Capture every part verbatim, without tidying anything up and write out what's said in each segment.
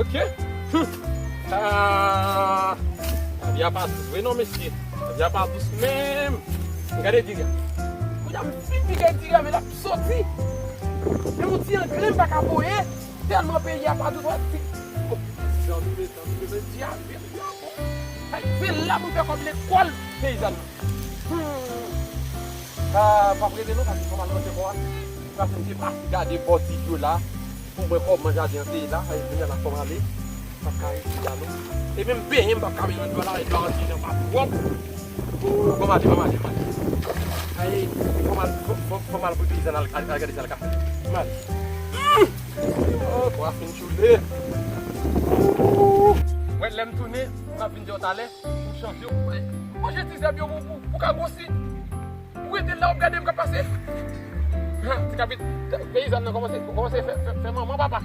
Ok. Hum. Ah. Lavi a pa dous vre non, mesye. Lavi a pa dous menm. Gade diri a. Kounye a m fin pike diri a, men l ap soti. Men yon ti angren m pa ka voye. Tèlman peyi a pa dous, wè, ti. Oh, jan m vle, jan m vle, men diri a, diri a bon. Ay, se la pou fè kòb lekòl peyizàn nan. Hmm. Ah, p ap rete non, paske fò m al ranje kò a. Paske m te pase gade bò diri yo la. Pou m wè kòman jaden an te ye la, ay, kounye a la fò m ale. M p ap ka rete la non. E menm benyen m p ap ka benyen nan dlo a la, e dlo a rantre nan pa twòp. Ooh, fò m ale, fò m ale, fò m ale. Ay, fò m al, fò, fò, fò m al pou peyizàn al, al, al gade sa l ka fè. Fò m ale. Oh, bwa fin tchoule. Ooh. Wè, lè m tounen, m ap vin di w talè, pou m chante w. Manje ti zèb yo pou, pou, pou ka gwosi. Ou rete la, w ap gade m k ap pase. Ha, ti kapit, peyizàn nan kòmanse, kòmanse fè, fè, fè manman papa.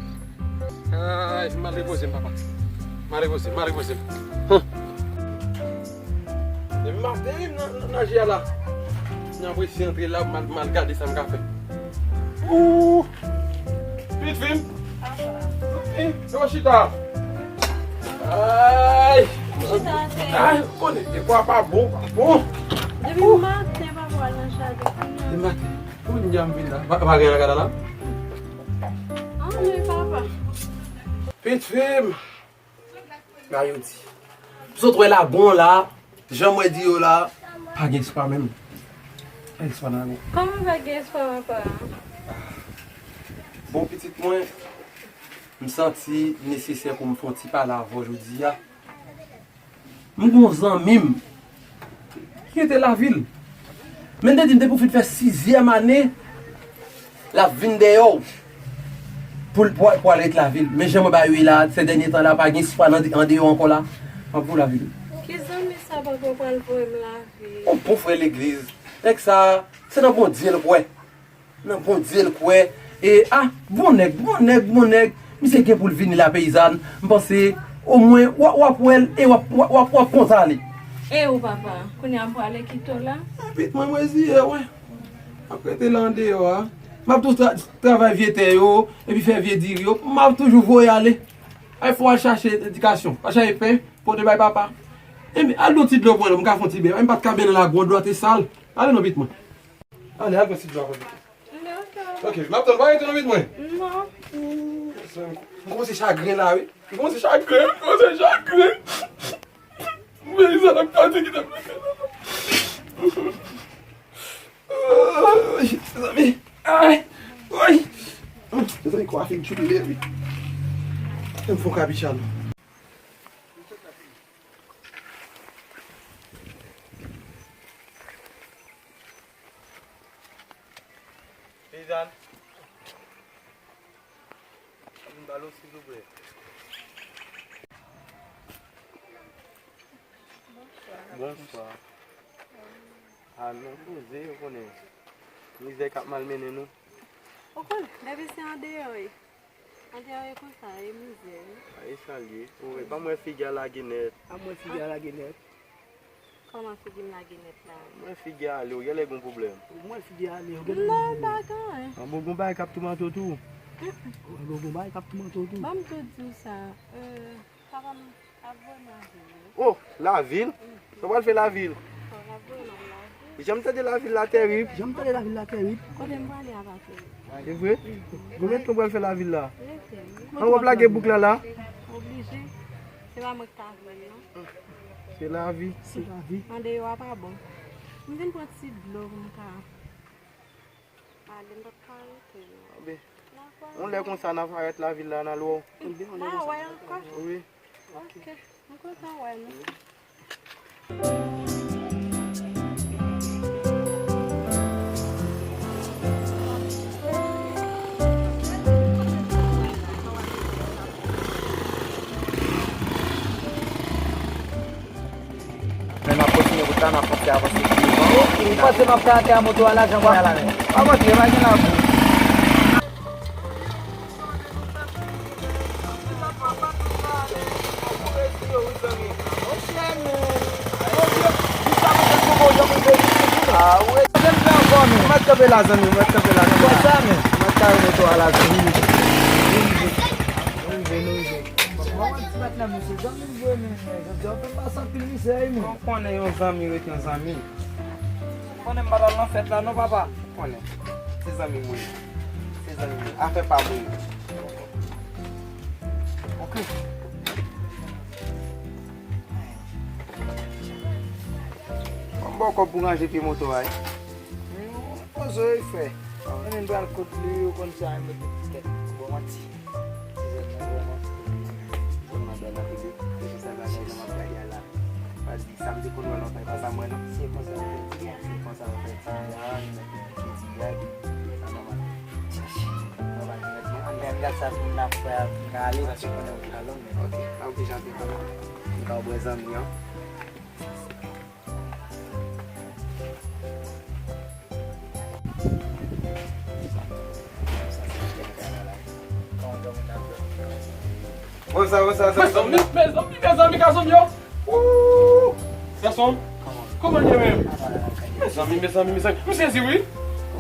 Ay, m al repoze m, papa. M al repoze m, m al repoze m. Huh. Depi maten, wi, m nan, nan, nan je a la. M ap resi antre la, m al, m al gade sa m ka fè. Ooh! Pitit fi m. Pitit fi m, yo chita. Ay! Chita, cheri. Ay, konnen, dekwa pa bon, pa bon. Depi maten, papa, w al nan jaden. Depi maten. Kounye a m vin la. Pa, pa gen anyen lakay la la? Anyen, papa. Pitit fi m. Ba yo di. Sot wè la bon la, jan mwen di yo la, pa gen espwa menm. Pa gen espwa nan lavi. Kòman pa gen espwa, papa? Bon, pitit mwen, m santi nesesè pou m fè yon ti pale avè w jodi a. M gon zanmi m ki rete lavil. Men l te di m depi w fin fè sizyèm ane, l ap vin dèyè w pou l, pou, pou al ret lavil. Men jan mwen ba yo ye la, se dènye tan la, pa gen espwa nan, andeyò ankò la. M ap voye w lavil. Ki zanmi sa papa pral voye m lavil? Yon bon frè legliz. Nèg sa, se nan Bondye l kwè. Nan Bondye l kwè. E, a, bon nèg, bon nèg, bon nèg. Misye gen pou l vini la, peyizàn. M panse, omwen, w ap, w ap wè l e w ap, w ap, w ap, w ap kontan ale. E ou, papa, kounye a m prale kite w la? Pitit mwen, m reziye, wi. M ap rete la andeyò a. M ap tou tra-, travay vye tè yo, epi fè vye diri yo. M ap toujou voye ale. Ay, fò w al chache edikasyon. Al chache pen, pote bay papa. Enben, al nan ti dlo pou mwen, m ka fè yon ti beny. M pa t ka beny nan lagwon, dlo a te sal. Ale non, pitit mwen. Ale, al pran ti dlo a pou mwen. Ok, m ap tann, pa rete nan mit mwen. Non. M kòmanse chagren la, wi. M kòmanse chagren, m kòmanse chagren. Men sa n ap pati ki t ap mete la. Ay, mezanmi. Ay, ay. Mezanmi, kwa fin tchoule, wi. M fon kabicha, non. Peyizàn, vin balo, silvouplè. Bonswa. A, nou koze, ou konnen. Mizè k ap malmennen nou. Ou konnen, depi se andeyò, wi. Andeyò e konsa, e mizè, wi. A, e sa l ye. Ou wè, ban m wè figi a lage nèt. Ban m wè figi a lage nèt. Kòman figi m lage nèt la? M wè figi a ale, ou genlè gon pwoblèm. M wè figi a ale, ou genlè gon pwoblèm. Non, pa gen anyen. An bon, gon bagay k ap toumante w tou. Mm, mm. Gon bagay k ap toumante w tou. Ban m tou di w sa, euh, papa m ap voye m lavil, wi. Oh, lavil? Mm. Sa w pral fè lavil? Papa ap voye m al lavil. Jan m tande lavil la tèrib. Jan m tande lavil la tèrib. Kote m prale a pa tèrib. Se vre? Konbyen tan w pral fè lavil la? An w ap lage bouk la la? Oblije. Se pa mwen ki ta vle l, non. Se lavi. Se lavi. Andeyò a pa bon. M vin pran ti dlo pou m ka ale, m p ap ka rete, non. Anben, yon lè konsa, n a parèt lavil la, n al wè w. N a wè ankò? Wi. Ok. M kontan wè nou. Men n ap kontinye wout la, n ap fè avanse pi devan. Ou panse m ap fè atè a moto a la, jan mwen a la menm? Pa montre, pa gen labou. Ah, wi. Mwen kanpe la, zanmi, mwen kanpe la. Mwen kanpe la, zanmi. Mwen kanpe la, zanmi. Nou rive, nou rive. Nan, mesye, zanmi m vre, men, men, jodi a, w fè m pase anpil mizè, wi, men. Ou konnen yon zanmi ret yon zanmi. Ou konnen m pa t al nan fèt la, non, papa? Ou konnen. Se zanmi m, wi. Se zanmi m, wi. Afè pa m, wi. Ok. Ban m ba w kòb pou ranje pye moto a, wi. Poze w, frè. Mwen menm pral kot li, ou konn sa, mwen met ti kèk bon manti. Ti zèb nan bon manti. Bon, madanm nan, pede, pede sa bagay nan m ap gade a la. Pa di, sa m te konn wè lontan, e pa sa m wè, non. Se konsa, se konsa, se konsa, nou fè ti biyay, nou mèt pike ti biyay, sa nòmal. Nòmal, nètman. An, men gad sa pou n ap fè, m ka ale, paske konnen ou ka long, men. Ok, pa oblije antre kanmenm. M ka bwè zanmi an. Bon, sa, bon, sa, sa. Mezanmi, mezanmi, mezanmi, gazon yo. Ooh! Gason, kòman ye menm? Mezanmi, mezanmi, mezanmi. M sezi, wi.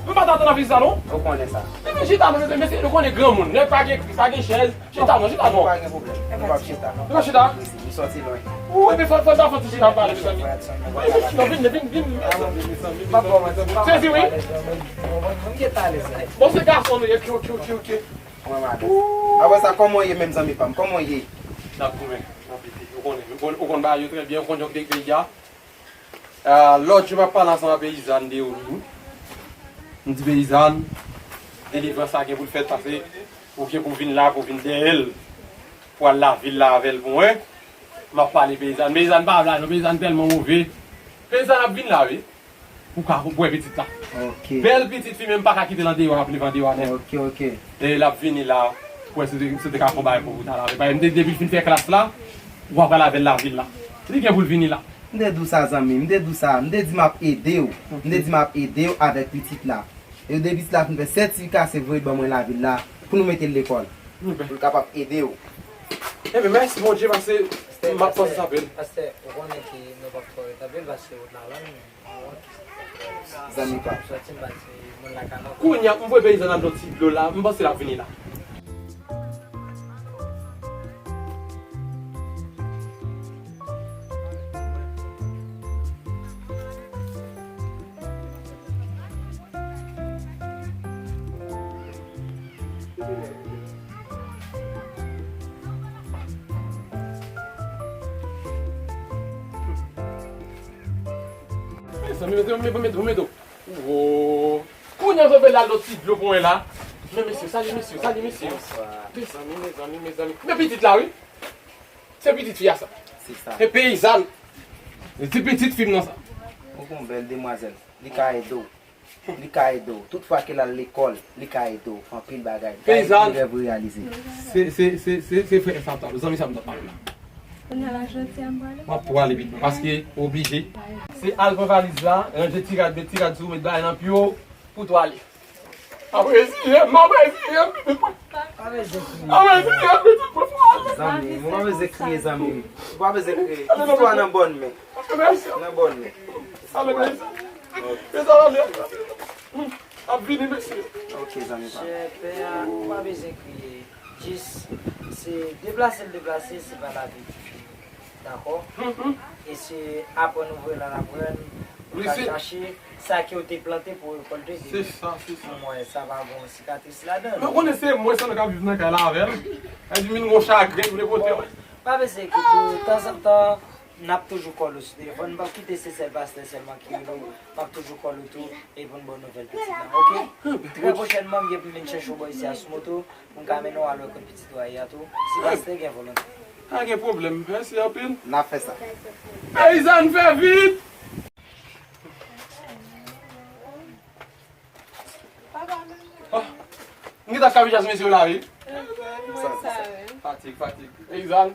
M pa t atann ap vin sa, non. Ou konnen sa. Epi chita, non, mesye, mesye, nou konnen granmoun. Nèg pa gen, pa gen chèz. Chita non, chita non. Pa gen pwoblèm. Nou p ap chita. Nou p ap chita? Wi, si, nou sòti lwen. Ou, epi fò, fò n ta fè ti chita pale, mezanmi. Vin, vin, vin, vin, mezanmi, mezanmi, mezanmi. Sezi, wi. Bon, se gason nou ye, ok, ok, ok, ok. Mwen, madanm. Apre sa, kòman w ye menm, zanmi pa m? Kòman w ye? N ap goumen, n ap lite. Ou konnen, ou konn, ou konn bagay yo trè byen, ou konn jan ki te peyi a. Ah, lòt jou, m ap pale ansanm ak peyizàn de Oligou. M di, peyizàn, delivrans la gen pou l fèt, paske ou gen pou vin la, pou vin dèyè l, pou al lavil la avè l pou mwen. M ap pale peyizàn. Peyizàn pa vle al non, peyizàn tèlman move. Peyizàn ap vin la, wi. Ou ka wè pitit la. Ok. Bèl pitit fi, men m pa ka kite l andeyò, ap leve andeyò a nèt. Ok, ok. E l ap vini la, pou wè si te, si te ka fè yon bagay pou ou ta lave. Paske m te, depi l fin fè klas la, w ap pral avè l lavil la. Li gen pou l vini la. M te di w sa, zanmi m, m te di w sa, m te di m ap ede w. M te di m ap ede w avèk pitit la. E depi pitit la fin fè sètifika, se voye l ban mwen lavil la pou nou mete l lekòl. Pou l kapab ede w. Ebyen, mèsi Bondye, paske m ap panse sa bèl. Pastè, ou konnen ke nou p ap twò rete anpil, paske wout la long. Zanmi pa m. Sòti m pati, moun lakay la. Kounye a, m voye peyizàn nan yon ti dlo la, m panse l ap vini la. Mezanmi, mezanmi, mezanmi, mezanmi. Wo. Kounye a, m voye l al yon ti dlo pou mwen la. Men mesye, salut mesye, salut mesye. Bonswa. Mezanmi, mezanmi, mezanmi. Men pitit la, wi. Se pitit fi a sa. Se sa. Se peyizàn. Li di pitit fi m nan sa. Ou gon bèl demwazèl. Li ka ede w. Li ka ede w. Tout fwa ke l al lekòl, li ka ede w fè anpil bagay. Li ka ede w rèv reyalize. Se, se, se, se, se frè sa m t ap, zanmi sa m t ap pale la. Kounye a la, jodi a, m prale. M ap prale vit, paske oblije. Se al pran valiz la, ranje ti rad, met ti rad sou, met bagay nan pye w, pou w ale. Ap reziye m, ap reziye m, pitit mwen. Ap reziye m, pitit mwen, pou ale. Zanmi, mwen pa bezwen kriye, zanmi. Ou pa bezwen kriye. Istwa nan bòn men. Nan bòn men. Ale, mèsi. Mèsi, ale. Ap vini, mesye. Ok, zanmi pa m. Chè pè a, ou pa bezwen kriye. Jis, se deplase l deplase, se pa lavi ki fini. Dakò? E se aprann ou voye l al aprann, ou ka chache sa ke w te plante pou w rekòlte demen. Se sa, se sa. Mwen, sa pa gon sikatris ladan l. Men ou konnen se mwen sèlman k ap viv nan kay la avè l. Sa di vin gon chagren, vle pote. Pa bezwen enkyete w, tanzantan, n ap toujou call ou sou telefòn. M p ap kite se sèl pastè sèlman ki rele w. M ap toujou call ou tou, e pou n ba w nouvèl pitit la, ok? Trè pwochènman, m gen pou m vin chèche w bò isi a sou moto. Pou m ka mennen w al wè kot pitit ou a ye a tou, si pastè gen volonte. Pa gen pwoblèm, mèsi anpil. N ap fè sa. Peyizàn, fè vit! Oh, m gentan kabichas mesye yo la, wi. Fatig, fatig. Peyizàn,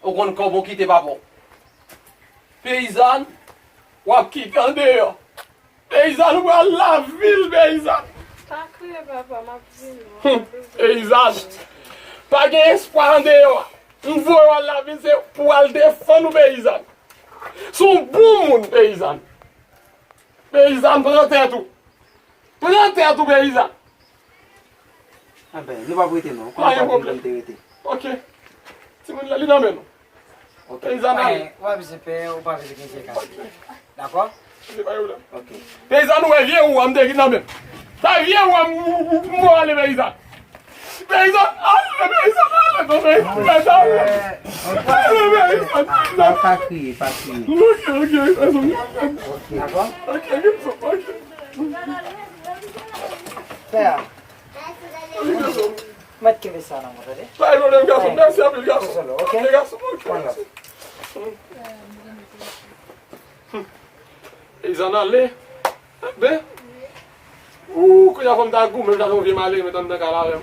ou konn kòb ou kite papa w. Peyizàn, w ap kite andeyò. Peyizàn, ou pral lavil, peyizàn. Pa kriye, papa, m ap vini. Hum, peyizàn, pa gen espwa andeyò a. M voye w al lavil, se pou w al defann ou, peyizàn. Se yon bon moun, peyizàn. Peyizàn, pran tèt ou. Pran tèt ou, peyizàn. Enben, nou p ap rete non. Konnen w ap vin kòm te rete. Ok. Timoun la, li nan men nou. Ok. Peyizan ale. W ap jete, ou p ap jete kase. Dakò? Se pa yon pwoblèm. Ok. Peyizan, ou wè vye ou a m te nan men m. Sa vye ou a m, m, m, m ale peyizan. Peyizan, ale peyizan, ale non peyizan, peyizan, ale. Ale peyizan, peyizan. Pa, pa kriye, pa kriye. Ok, ok, peyizan. Ok. Dakò? Ok, peyizan, ok. Pè a. Mèt kenbe sa nan men w, tande? Pa gen pwoblèm, gason. Mèsi anpil, gason. Ok, gason. Ok, mèsi. Peyizan ale. Ben. Ou, kounye a fò m ta goumen, m ta fè yon vye malere, met anndan kay la avè m.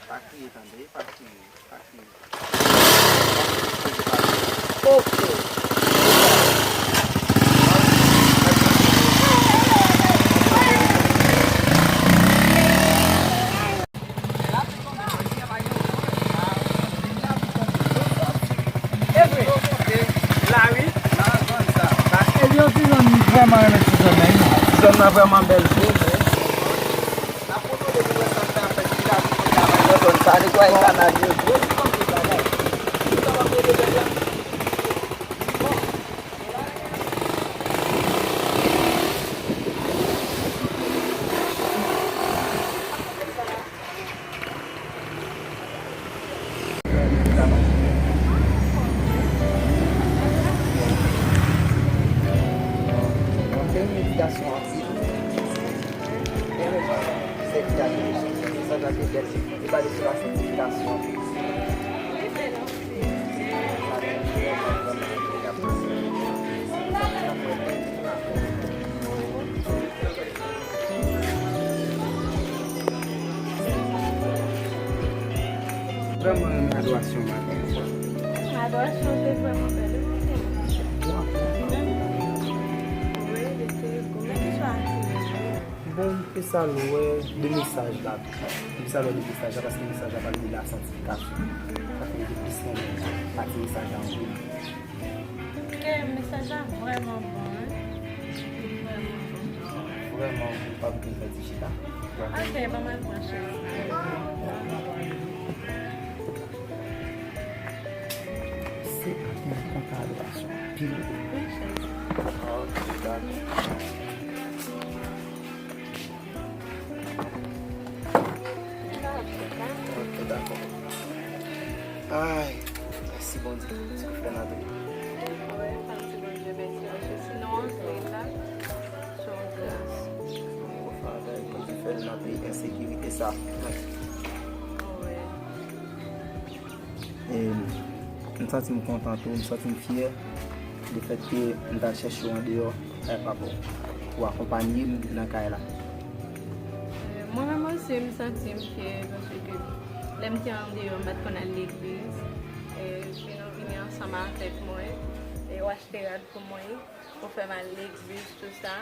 Pa kriye tande, pa kriye, pa kriye. Ok. Evre. Lari. Ebyen, yon ti zòn, m vrèman renmen ti zòn nan, wi. Ti zòn nan vrèman bèl vre, men. N ap kontwole pou wè sa k ap fèt, ki ka vin travay nan zòn sa, netwaye kanal yo. Anpil medikasyon, anpil. Sèvi ak medikasyon, sa k ap ede l, li pale sou la santifikasyon. Vrèman renmen adorasyon maten an. Adorasyon te vrèman bèl, wi, maten an. Wi, li te gwo, men ki swa atire. Bon, m te sa lwe de mesaj la tou. M te sa lwe de mesaj la paske mesaj la pale de la santifikasyon. Sa fè m te plis renmen pati mesaj la anpil. Ok, mesaj la vrèman bon, wi. Li vrèman bon. Vrèman, ou pa bezwen fè ti chita. Ok, ban m al pran chèz la. Se aten kontan adorasyon. Pil. Pran chèz la. Ok, dakò. Ok, dakò. Ay, mèsi Bondye. Ti kouflè nan tou. Wi, pa di Bondye mèsi, paske sinon, antre la, se yon gras. Bon, Father, Bondye fè l nan peyi ensekirite sa. Wi. E m santi m kontan tou, m santi m fyè de fèt ke m t al chèche w andeyò kay papa w pou w akonpanye m nan kay la. Mwen menm osi, m santi m fyè paske lè m te andeyò, m pa t konn al legliz. E epi nou vini ansanm avèk mwen, e w achte rad pou mwen, ou fè m al legliz, tou sa.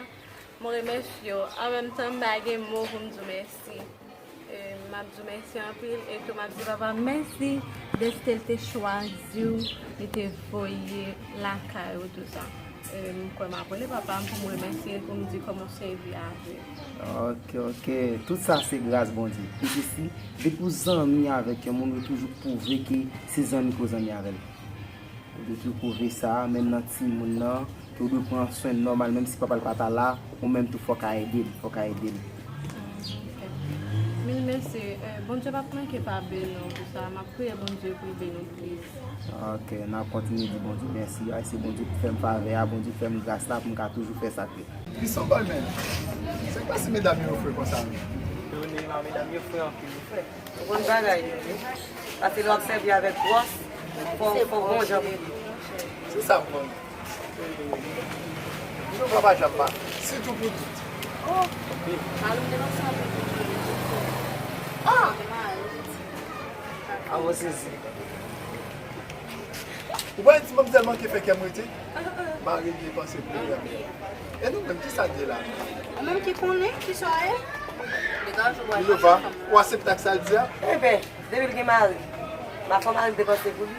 Mwen remèsye w. An menm tan, m pa gen mo pou m di w mèsi. E, m ap di w mèsi anpil. E tou, m ap di papa m mèsi dèske l te chwazi w, li te voye lakay ou, tou sa. E, m kwè m ap rele papa m pou m remèsye l, pou m di kòman w sèvi avè l. Ok, ok. Tout sa se gras Bondye. Isi, depi w zanmi avèk yon moun, ou toujou pwouve ke se zanmi ke w zanmi avè l. Ou dwe toujou pwouve sa, menm nan timoun nan, ke w dwe pran swen nòmal, menm si papa l pa ta la, ou menm tou fò w ka ede l, fò w ka ede l. Mm, ok. Mil mèsi. Eh, Bondye p ap manke pa beni w pou sa. M ap priye Bondye pou l beni w plis. Ok, n ap kontinye di Bondye mèsi. Ay, se Bondye ki fè m favè a, Bondye ki fè m gras la pou m ka toujou fè sa k Li sanble men. Se pa si medam yo fre konsa menm. Yo ne ma medam yo fre anpil wi frè. Ou konn bagay yo wi. Paske lè w ap sèvi avèk bwòs, fò, fò w gon jan pou li. Se sa m konn. Yo pa pa janm pa. Sitou pou tout. Oh! Anpil. Mari m te panse anpil pou mwen. Ah! Te mari. Ah, mwen sezi. Ou pa wè ti manmzèl manke fè kè m rete? Mari l te panse pou li a. E nou menm, kisa n ye la? Ou menm ki konnen kisa w ye? Milova, ou aksepte ak sa l di a? Enben, depi l gen mari, m a fè mari l te panse pou li.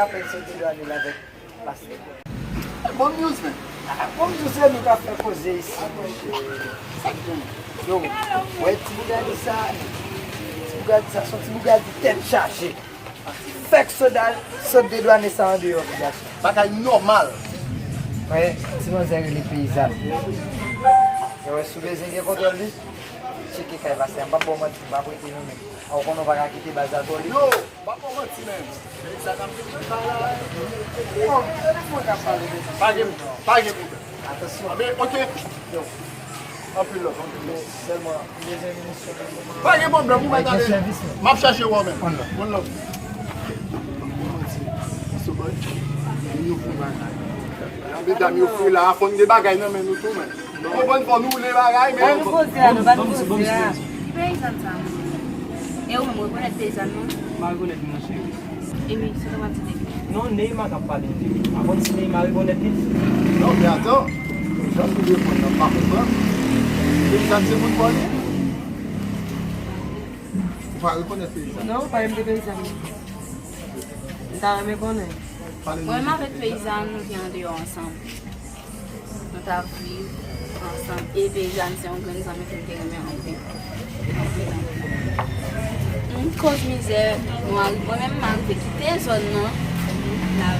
rapèl se w te dwale l avèk pastè. Bon news, men. Ah, bon news, se nou k ap fè koze isi, monchè. Sa k gen? Yo, wè ti bougadi sa, ti bougadi sa, se yon ti bougadi tèt chaje. Fèk soda, sot dedwane sa andeyò, ti gason. Bagay nòmal. Wè, ti manzè rele peyizàn. Yo, wè, si w bezwen gen kontwòl li, tcheke kay pastè. M p ap ba w manti, m p ap rete non, men. A, ou konnen w pa ka kite baz la twò lwen. Yo, m p ap ba w manti, men. Peyizàn ap vin la, la. Bon, se nou k ap pale de sa. Pa gen, pa gen pwoblèm. Atansyon. Men, oke. Yo. Anpil love, anpil love. Sèlman, m bezwen vini sou pa gen pwoblèm, ou mèt ale. M ap chache w, men. One love. One love. Yo, medam yo fre la, fò n gen bagay nan men nou tou, men. Nou konprann, fò nou woule bagay, men. Ban nou koze a, non, ban nou koze a. Ki peyizàn sa? E ou menm, ou rekonèt peyizàn, non? M pa rekonèt, monchè. Epi, sa w t ap di de li? Non, Neymar k ap pale de li. Pa konn si Neymar rekonèt li. Non, men atan. Jan pou reponn nan, m pa konprann. Peyizàn se moun pa w li? Ou pa rekonèt peyizàn? Non, pa menm de peyizàn. M ta renmen konnen. Pale nou. Mwen menm avèk peyizàn, nou te andeyò ansanm. Nou t ap viv ansanm. E peyizàn se yon grenn zanmi ke m te renmen anpil. Anpil, anpil. M koz mizè, nou ari-, mwen menm m arive kite zòn nan, la,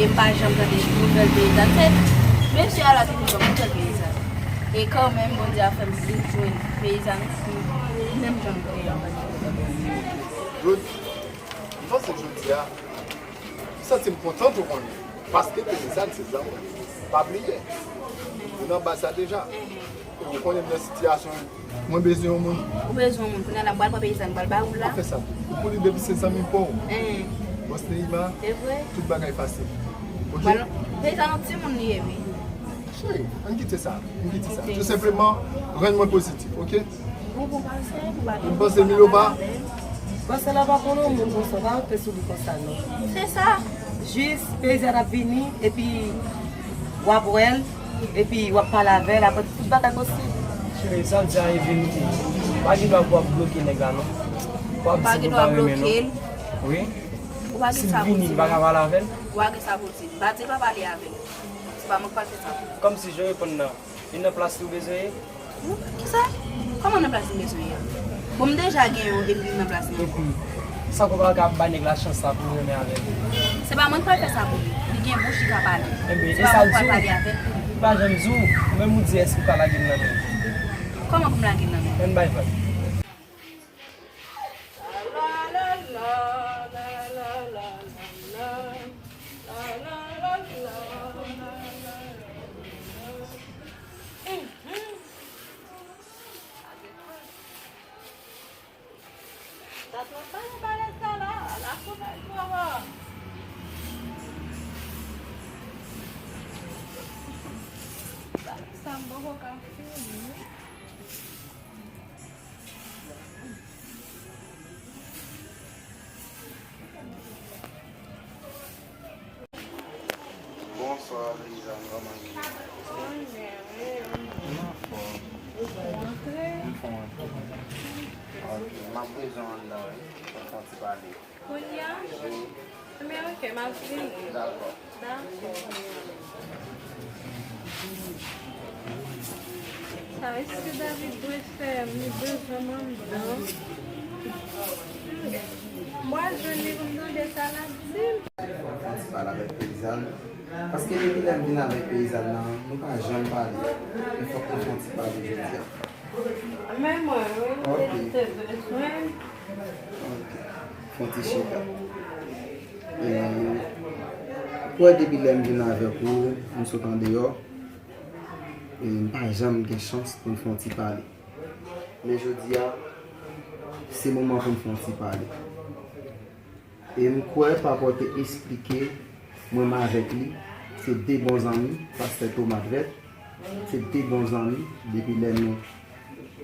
e m pa janm tande nouvèl peyizàn. Se mesye a la ki pou ban m nouvèl peyizàn. E kanmenm, Bondye a fè m vin jwenn peyizàn menm jan m te ye anvan. Jodi, m panse jodi a, m santi m kontan tou konnen. Paske peyizàn se zanmi. Pa bliye. Nou nan baz sa deja. E ou konnen m nan sitiyasyon, mwen bezwen yon moun. Ou bezwen yon moun. Kounye a la, m pral pran peyizàn, m pral ba ou la. Pa fè sa tou. Ou konnen depi se zanmi pa w. Bòs Neymar, e vre, tout bagay fasil. Oke? Peyizàn yon timoun li ye, wi. Cheri, ann kite sa. Ann kite sa. Tou senpleman, rann mwen pozitif, oke? Ou bon pastè, ou pa gen. M panse Milopa. Pastè la pa konnen yon moun konsa, pa rete sou li konsa, non. Se sa. Jis peyizàn ap vini, epi w ap wè l, epi w ap pale avè l, apre tout bagay posib. Cheri, sa w di a e verite. Pa gen dwa pou w ap bloke nèg la, non. Pou w ap di l ou pa renmen, non. Wi. Si l vini, li pa ka pale avè l. Ou pa gen sa pou di. M pa di l pa pale avè l. Se pa mwen k pral fè sa pou li. Kòmsi jan w reponn nan, li nan plas li ou bezwen ye? Kisa? Kòman nan plas li bezwen ye a? Bon, m deja gen yon epi m nan plas li ankò. Epi, sa w pa ka ap bay nèg la chans la pou l renmen avè l? Se pa mwen k pral fè sa pou li. Li gen bouch, li ka pale. Enben, e sa l di w? Se pa mwen k pral pale avè l pou li. Li pa janm di w, ou menm ou di èske ou ka lage l nan men l? Kòman pou m lage l nan men l? Ann bay vag. Sa m poko ka fini. Bonswa, peyizàn, kòman nou ye? Nou anfòm. Ou fè yon antre? M fè yon antre. Ok, m ap bezwen w anndan, wi, pou n fè yon ti pale. Kounye a? Wi. Ebyen, ok, m ap vini. Dakò. Dakò. Sa, èske David dwe fè m? Li bezwen m anndan. M pral jwenn li pou m tande sa l ap di m. Fè yon ti pale avèk peyizàn. Paske depi lè m vin avèk peyizàn nan, nou pa janm pale. Men fòk nou fè yon ti pale jodi a. Men mwen, wi, Ok. Li te bezwen. Ok. Fè yon ti chita. E, ou kwè depi lè m vin avèk ou, m sot andeyò, e m pa janm gen chans pou n fè yon ti pale. Men jodi a, se moman pou n fè yon ti pale. E m kwè papa w te esplike mwen m avèk li, se de bon zanmi, pastè Tomat Vèt, se de bon zanmi depi lè nou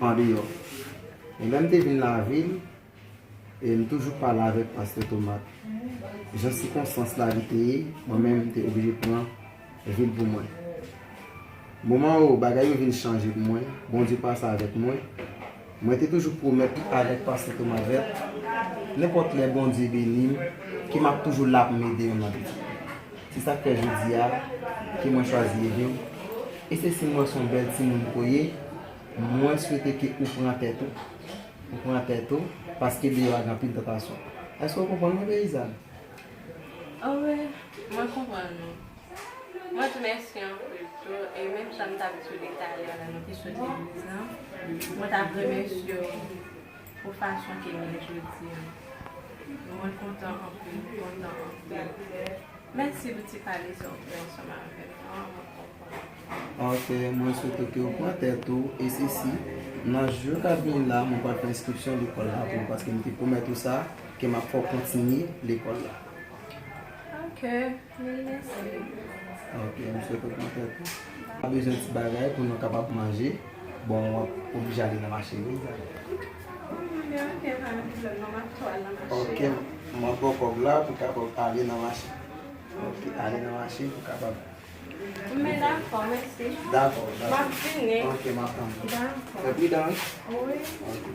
andeyò. E lè m te vin lavil, e m toujou pale avèk pastè Tomat. Jan sikonstans lavi te ye, mwen menm m te oblije pran vil pou mwen. Moman yo, bagay yo vin chanje pou mwen, Bondye pase avèk mwen. Mwen te toujou pwomèt avèk pastè Tomat Vèt, nenpòt lè Bondye beni m, ke m ap toujou la pou m ede yon lòt. Se sa k fè jodi a, ke mwen chwazi ede w. E se si m wè se yon bèl timoun ke w ye, mwen swete ke ou pran tèt ou. Ou pran tèt ou, paske deyò a gen anpil tantasyon. Èske w konprann mwen, peyizàn? O wi, mwen konprann ou. Mwen tou mèsi anpil tou, e menm jan m t ap di w detalè a lè nou te sot legliz lan, mwen t ap remèsye w pou fason ke m ye jodi a. Mwen kontan anpil, mwen kontan anpil. Mèsi pou ti pale sa w fè ansanm avè m nan, mwen konprann. Ok, mwen swete ke w pran tèt ou, e se si, nan jou k ap vini la, mwen pral fè enskripsyon lekòl la pou ou, paske m te pwomèt ou sa, ke m ap fè w kontinye lekòl la. Ok. Mil mèsi. Ok, m swete w pran tèt ou. Pa bezwen ti bagay pou nou kapab manje. Bon, w ap oblije ale nan mache, wi, Zara. Ok, ok, pa gen pwoblèm, non, m ap tou al nan mache. Ok, m ap ba w kòb la pou w kapab ale nan mache. Ok, ale nan mache pou w kapab. Men dakò, mèsi. Dakò, dakò. M ap vini. Ok, m ap tann ou. Dakò. Fè pridan, wi. Wi. Ok.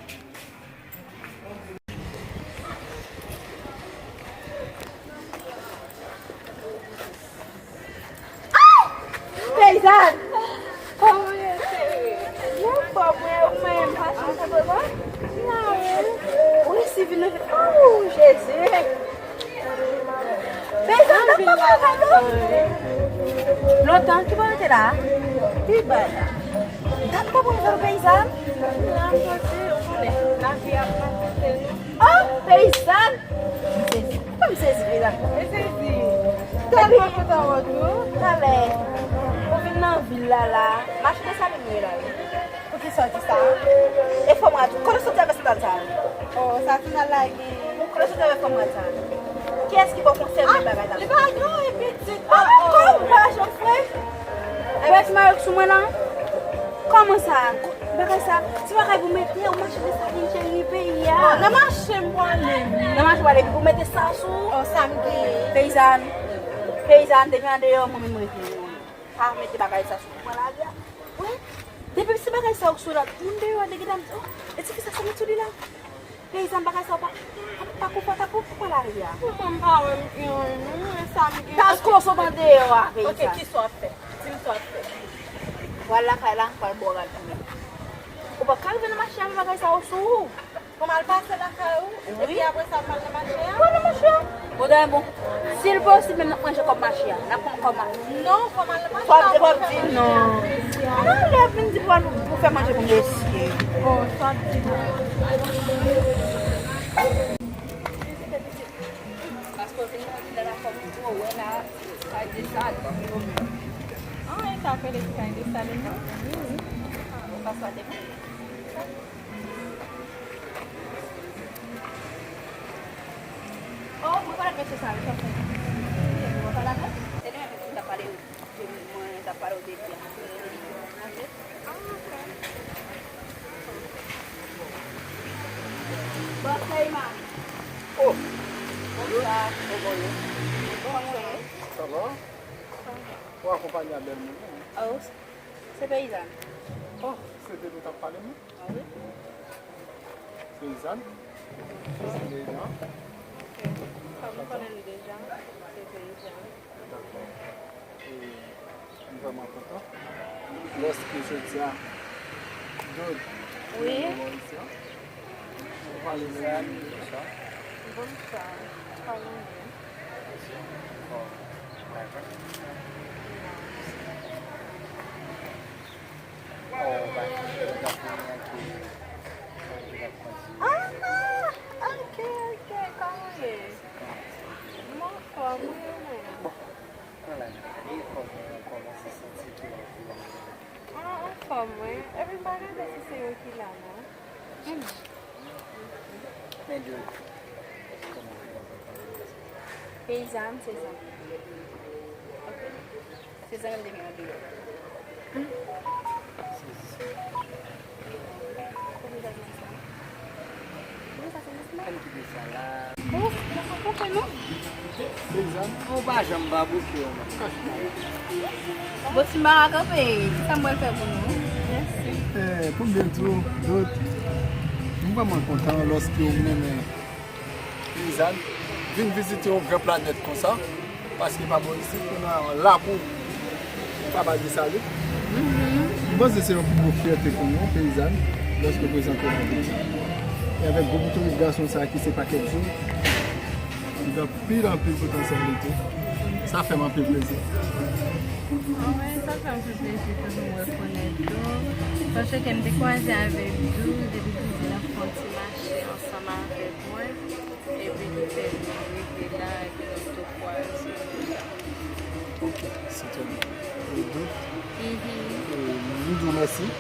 Peyizàn! Kòman w ye, cheri? Mwen fò, mwen, ou menm, pa chanm sa, papa? Mwen la, wi. Ou resi vin nan vi. Oh, Jezi! Peyizàn, dat m pa pran kado. Lontan, ki bò w te la? Pi ba la. Dat m pa pran kado, peyizàn. Nan kote, ou konnen, lavi ap maltrete nou. Oh, peyizàn! M sezi. Mwen m sezi, peyizàn. E sezi. Tèlman kontan wè w tou. Talè, ou vin nan vil la, la. Mache Desalin ou ye la, wi. Poukisa w di sa? E fò mwen di, kote w soti avè sandal sa a? Oh, sa sandal la gen. Kote w soti avè fò mwen sa? Kiyès ki ba w konsèy menm bagay sa? Li pa gran, li pitit. Ah, oh, kòm ou pa janm fre? Wè ti mayok sou mwen nan? Kòman sa? Bagay sa, ti bagay pou mete, ou mache Desalin cheri peyi a. Oh, nan mache m pwale. Nan mache w pwale, epi pou mete sa sou. Oh, sa m gen. Peyizàn, peyizàn, depi andeyò, mwen menm rete. Pa mete bagay sa sou mwen lari a. Wi. Depi se bagay sa ou sou la, moun deyò a te gentan di, oh, e tifi sa sa met sou li la. Peyizàn, bagay sa pa, pa, pa konfòtab pou, pou pran lari a. Manman m pa wè m gen anyen, non, e sa m gen. Paske w sot andeyò a, peyizàn. Ok, kisa w ap fè? Di m sa w ap fè. Pral lakay la, pral bò rad pou mwen. Ou pa ka rive nan mache avè bagay sa yo sou ou. Pou m al pase lakay ou, wi, epi apre sa m al nan mache a? Wi, nan mache a. Bon, dayè, bon, si l posib, menm n ap manje kòb mache a. N ap pran kòb mache a. Non, fò m al nan mache a pou m fè manje a. Fò m di, fò m di non. Alè, vin di pou al pou fè manje pou mesye. Oh, sa di non. Paske w vin nan vil la, kòm ou wè la, kay Desalin. Ah, e sa k rele ti kay Desalin nan? Wi, wi. Ah, ou pa swate mwen? Oh, mwen pa dakò sou sa, wi, sa fè. Mwen pa dakò. Se li menm ki ta pale. Mwen t ap pale w de byen. Ok. Bon, Feyma. Oh. Bonswa. Kòman w ye? Kòman w ye? Sa va? Sa va. Ou akonpanye a bèl moun, wi. Oh, se peyizàn. Oh, se de nou t ap pale, non? Ah wi. Peyizàn? Se peyizàn. Ok. Kòm nou konnen l deja, se peyizàn. Dakò. E, m vrèman kontan. Lòske jodi a, Dod, wi, vin nan bò isi a. Ou pale nan yon nivo konsa. Bonswa. Kòman w ye? Oh, dakò. Oh, dakò. Ou t ap konnen Ah, ok, ok, kòman w ye? M anfòm, wi, ou menm? Bon, ala, e kòman, kòman se santi tou? Ah, anfòm, wi. Epi m pa gade si se yo ki la, non. Hmm. Men Doud, kòman w fè? Peyizàn, se zanmi. Ok. Se zanmi m te gen andeyò. Ann kite sa la. Ou pa janm pa bouke w, man. Bon, si m pa ka kanpe, kisa m pral fè pou nou? Mèsi. Eh, pou m di w, Doud, m vrèman kontan lòske w mennen Peyizàn, vin vizite yon gran planèt konsa, paske pa bò isit, nou nan yon lakou, ou kapab di sa, wi. M panse se yon pi gwo fyète pou nou, Peyizàn, lòske w prezante nou konsa. E avèk gwoup touris gason sa a ki se Pakèt Jou, li gen anpil, anpil potansyalite. Sa fè m anpil plezi. Ah wi, sa fè m anpil plezi pou nou rekonèt ou, paske m te kwaze avèk Doud epi Doud te nan fè yon ti mache ansanm avèk mwen. Epi li fè nou rive la, epi nou tou kwaze. Ok, se trè byen. E Doud, mhm, e, nou di w mèsi.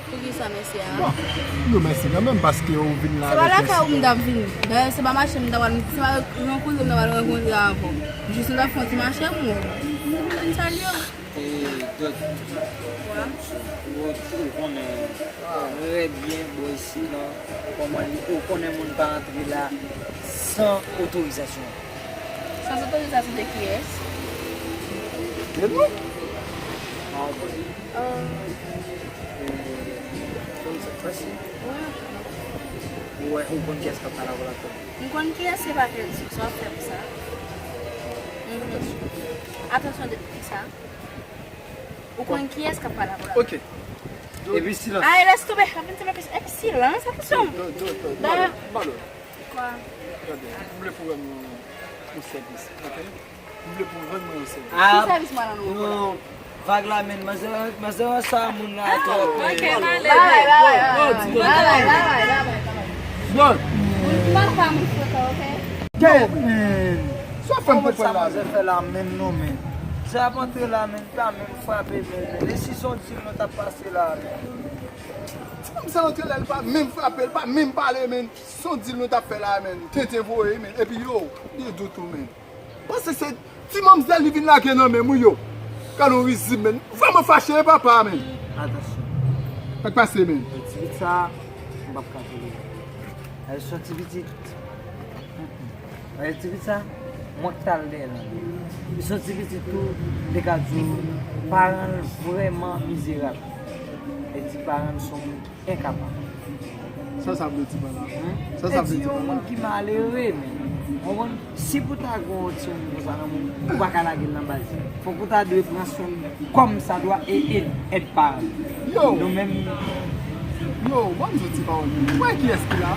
Poukisa mèsi a? Bon, nou di w mèsi kanmenm, paske w vin la avèk yon sipò. Se pa lakay ou m t ap vini. Dayè, se pa mache m t ap al, se pa yon koze m t ap al rankontre avè w. Jis nou t ap fè yon ti mache, m wè w. M vin salye w. E, Doud, ou, ou konnen trè byen bò isit lan, kòman li, ou konnen moun pa antre la san otorizasyon. San otorizasyon de kiyès? De nou. Ah, bon. Ah. E, konn sa k pase? Wi. Ou wè, ou konn kiyès k ap pale avè w la? M konn kiyès, se pa kèl sou sa w ap fè m sa. Mhm. Atansyon de kisa? Ou konn kiyès k ap pale avè w la? Ok. Epi silans. Ay, lès tonbe, apèn tonbe plis. Epi silans, atansyon. Dayè. Kwa? Gade, m vle pou w rann mwen yon sèvis, ok? M vle pou w rann mwen yon sèvis. Ki sèvis mwen rann ou? Non, vag la, men, manzè, manzè sa moun la twòp. Ok, m ale. Bye, bye, bye, bye. Bye, bye, bye, bye, bye. Bon. Moun pa pa moun frekan, ok? Yo, men. Sa fè m konprann la. Sa manzè fè la menm non, men. Sa ap antre la, men, li pa menm frape, men, men. E si se yon dil nou t ap pase la, men. Ti fanm sa antre la, li pa menm frape, li pa menm pale, men. Se yon dil nou t ap fè la, men. Tenten voye, men. Epi yo, li dout ou, men. Panse se ti manmzèl li vin lage nan men m, wi, yo. Gade yon rizib, men. Vrèman fache, wi, papa, men. Atansyon. Sa k pase, men? Ti pitit sa, m p ap ka tolere. Li soti pitit. Li soti pitit sa, mwen k t al dèyè l. Li soti pitit tou, m te ka di w, paran l vrèman mizerab. Li di paran l se yon moun enkapab. Sa sa vle di pa la? Sa sa vle di pa la? Li di yon moun ki malere, men. Ou konprann? Si pou ta gen yon timoun konsa nan moun, ou pa ka lage l nan baz. Fòk ou ta dwe pran swen l kòm sa dwa e, e èd paran l. Yo! Nou menm. Yo, ban m di w ti pawòl. Ou wè kiyès ki la?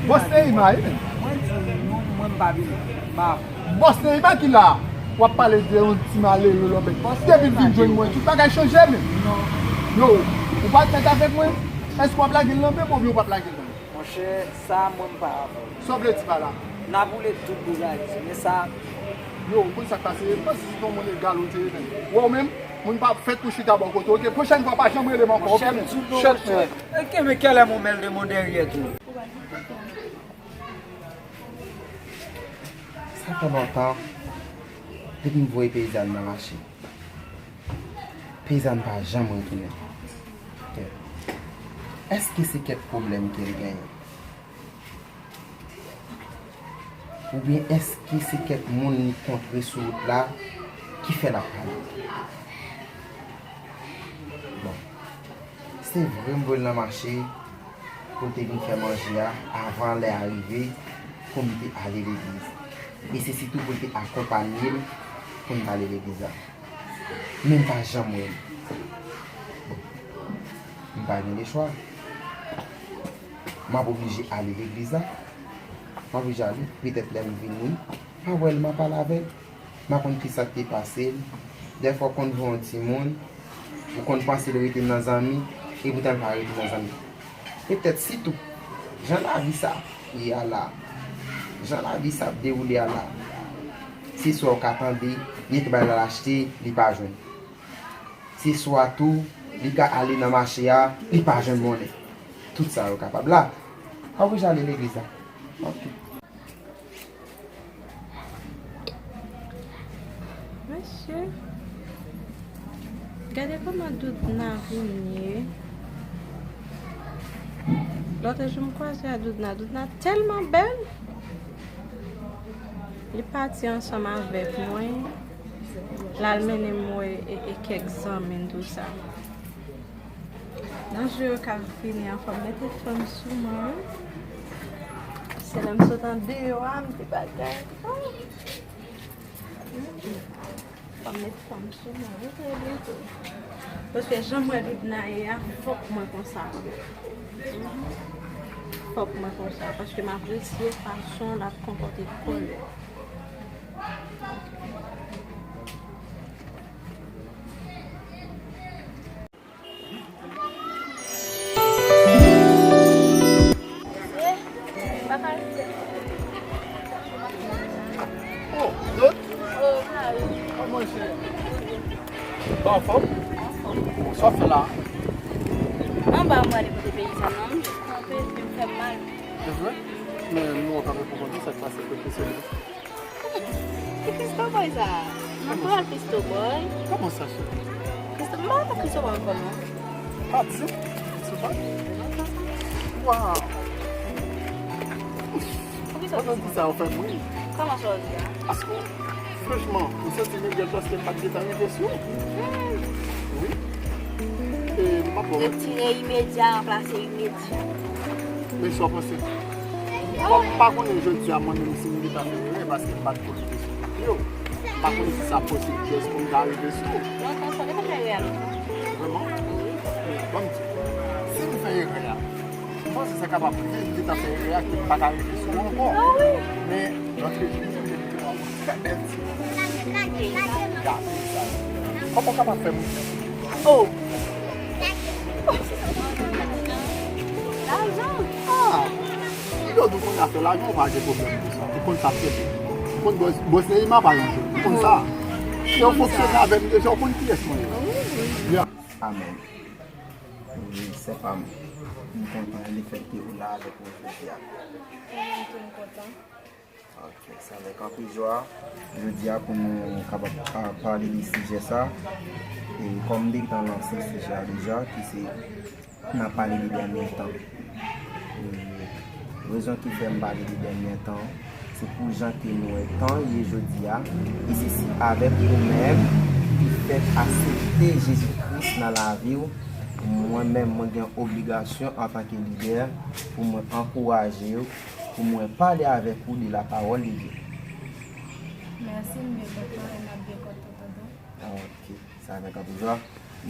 Bòs Neymar, wi, men. Mwen di w, non, mwen m pa vini. M pa Bòs Neymar ki la, w ap pale de yon ti malere lòbèt. Depi l vin jwenn mwen, tout bagay chanje, men. Yo, ou pa t mèt avèk mwen? Èske w ap lage l nan men m oubyen w p ap lage l nan men m? Monchè, sa mwen m pa avè w. Sa w vle di pa la? N ap woule tout boug a di, men sa. Yo, ou konn sa k pase? M panse se yon moun egal ou te ye, men. Wè w menm, moun pa fèt pou chita bò kote w, ok? Pwochèn fwa, pa janm rele m ankò, ok, men? Chèt, men. Ok, men kèlè mwen mèl de mon dèryè tou. Sa fè lontan depi m voye peyizàn nan mache. Peyizàn pa janm retounen. Èske se kèk pwoblèm ke l genyen? Oubyen èske se kèk moun li kontre sou wout la ki fè l ap pale? Bon. Se vre m voye l nan mache pou l te vin fè manje a avan lè a rive pou m te ale legliz. E se sitou pou l te akonpanye m pou n t ale legliz la. Men m pa janm wè l. Bon, m pa gen lechwa. M ap oblije ale legliz la. M oblije ale. Petèt lè m vini, m a wè l, m a pale avè l. M pa konn kisa k te pase l. Dèfwa w konn wè yon timoun, ou konn panse l rete nan zanmi, Epoutan l pa rete nan zanmi. Petèt sitou, jan lavi sa ye a la, jan lavi sa ap dewoule a la, se swa w ka tande, gen bagay l al achte, li pa jwenn. Se swa tou, li ka ale nan mache a, li pa jwenn monnen. Tout sa yo kapab la. Pa oblije ale legliz la. Ok. Mesye, gade kòman Doudna vin ye. Lòt jou m kwaze a Doudna. Doudna tèlman bèl. Li pati ansanm avèk mwen. L al mennen m wè e, e kèk zanmi l tou sa. Nan jou yo k ap vini an, fò m mete fanm sou mwen, wi. Se lè m sot andeyò a, m te bagay. Oh! Mm-mm. Fò m mete fanm sou mwen, wi, trè byento. Paske jan m wè Doudna ye a, fòk mwen konsa. Fòk mwen konsa, paske m apresye fason l ap konpòte kò l. Oh, Dot. Oh, Kari. Kòman se? Ou anfòm? Anfòm. Sa w ap fè la? Anba, mwen ale kote peyizan nan, m jis kanpe, epi m fè m mal. Se vre? Men nou wè kanpe pou konnen sa k pase kote se li. Ki Christo Boy sa? Mwen pa wè Christo Boy. Kòman sa, cheri? Christo, m pa wè Christo Boy ankò, non. Pa di, Christo Boy? Waw! Poukisa w di sa? Ou fè m ri. Kòman sa w di a? Paske, franchman, m santi m egzaltan paske m pa t gentan rive sou ou. Hmm. Wi. E m pa t wè. Retire imedya, ranplase imedya. Men sa w panse? Kòm m pa konnen jodi a mwen menm si m gentan fè erè paske m pa t ko rive sou moun yo. M pa konnen si sa posib just pou m ta rive sou ou. Non, non, sa te pa fè erè a non. Vrèman? Wi. Ban m di w. Si m fè erè a, m panse sa kapab rive, m gentan fè erè a, ke m pa ka rive sou ou ankò. Ah wi. Men, lòt jou, m te fè bèl ti. Gade sa. Kòman w kapab fè moun? Oh! Lajan. Ah! Li do di w konn afè lajan, ou pa gen pwoblèm pou sa. Ou konn sa trè byen. Ou konn bòs, bòs Neima pa yon jwèt. Ou konn sa. Se yon fonksyonè avè m deja, ou konn kiyès mwen ye. Wi, wi. Ya. Amèn. Wi, sè pa m. M kontan lefètke ou la avèk nou jodi a. Mwen tou m kontan. Ok, se avèk anpil jwa jodi a pou nou kapab pa-, pale de sijè sa. E kòm m te gentan lanse sijè a deja, ki se, n ap pale de dènye tan. E rezon ki fè m pale de dènye tan, se pou jan ke nou wè tan ye jodi a, e se si avèk ou menm ki fèk aksepte Jezi Kris nan lavi w, mwen menm, mwen gen obligasyon antanke lidè pou mwen ankouraje w, pou mwen pale avèk ou de la parole de Dieu. Mèsi, m byen kontan, e m ap byen kontan, tonton. Ah, ok, sa avèk anpil jwa.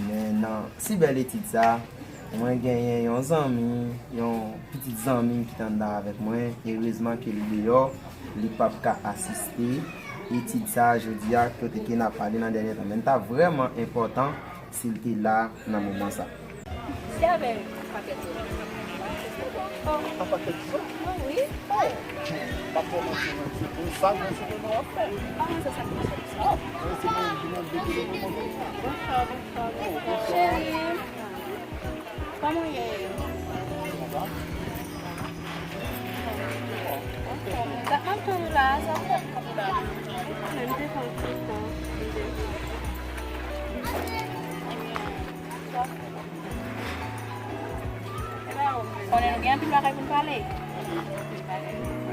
Men nan si bèl etid sa, mwen genyen yon zanmi, yon pitit zanmi m ki t anndan avèk mwen. Erezman ke li deyò, li p ap ka asiste etid sa jodi a, kote ke n ap pale nan dènye tan. Men li t ap vrèman enpòtan si l te la nan moman sa. Se avèk pakèt zo. Oh. A pakèt zo? Oh, wi. Oh. M ap fè manti, manti. Pou sa, mwen se mwen w ap fè. Ah, se sa ki se sa. Oh, mwen se mwen ki nan de kilo pou mwen. Bonswa, bonswa, bonswa. Cheri. Kòman w ye? Sa k ap tann ou la, sa w fè k ap la? Mwen te fè yon ti tan. Konnen nou gen anpil bagay pou n pale.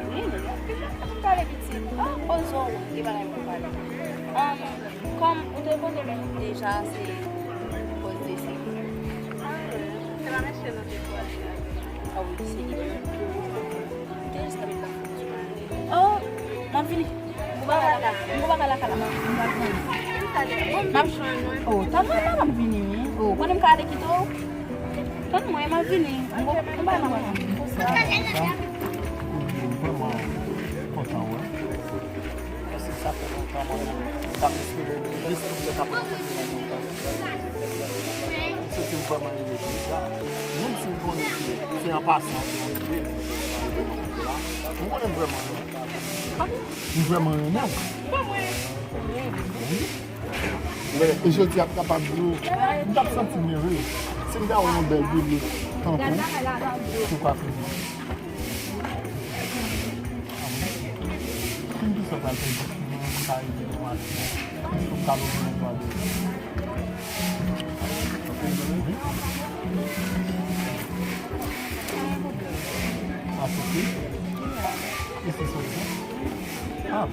Wi, nou gen anpil bagay pou n pale, pitit. Ah, poze w, gen bagay pou n pale. Ahn, kòm ou te konnen m deja, se poze se. Ah, wi. Se pa mesye nou te kwaze a. Ah, wi, se li menm. Te jis nan Oh, m ap vini. M gon bagay lakay la. M gon bagay lakay la. M ap jwenn mwen. Oh, tann mwen la, m ap vini, wi. Oh, konnen m ka ale kite w? Tann mwen, m ap vini. M gon, m gon bagay lakay la. M vrèman kontan wè. Paske sa fè lontan mwen t ap espere jis pou lè k ap rankontre nan montan. Paske m vrèman renmen peyi sa. Menm si m konnen ke se an pasan ke m rive, m konnen m vrèman renmen. M vrèman renmen w. E jodi a, m kapab di w, m t ap santi m ere si m ta wè yon bèl bebe tampon sou pafim mwen. Fin plis sa pral pèdi, mwen menm m ka rete nan mache. Èske w ka louvri yon dwa de wi? Asepte? E se sòti? Ah,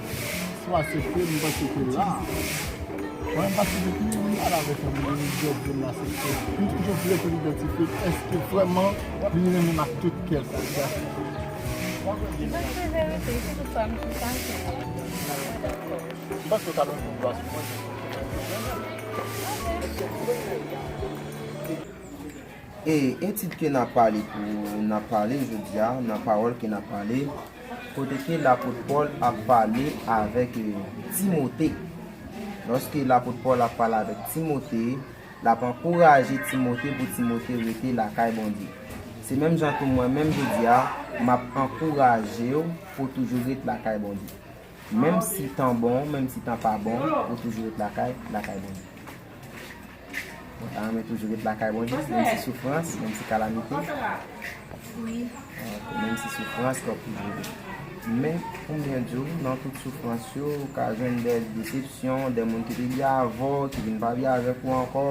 si w asepte, m panse ke la. Mwen, m pa sou depi m pale avèk yon moun, li di m la, se ke li toujou vle pou l idantifye èske vrèman li renmen m ak tout kè l. Mwen se verite, se tout sa m chita, se mwen dakò. M panse w ta lwen pou gras mwen. E etid ke n ap pale pou n ap pale jodi a, nan pawòl ke n ap pale, kote ke lapot Pòl ap pale avèk eh, Timote. Lòske lapot Pòl ap pale avèk Timote, l ap ankouraje Timote pou Timote rete lakay Bondye. Se menm jan tou mwen menm jodi a, m ap ankouraje w pou toujou ret lakay Bondye. Menm si tan bon, menm si tan pa bon, ou toujou ret lakay, lakay Bondye. Ou ta renmen toujou ret lakay Bondye, menm si soufrans, menm si kalamite. Wi. Ok, menm si soufrans, w ap toujou ret. Men, pou m byen di w, nan tout soufrans yo, ou ka jwenn de desepsyon, de moun ki te byen avè w, ki vin pa byen avèk ou ankò,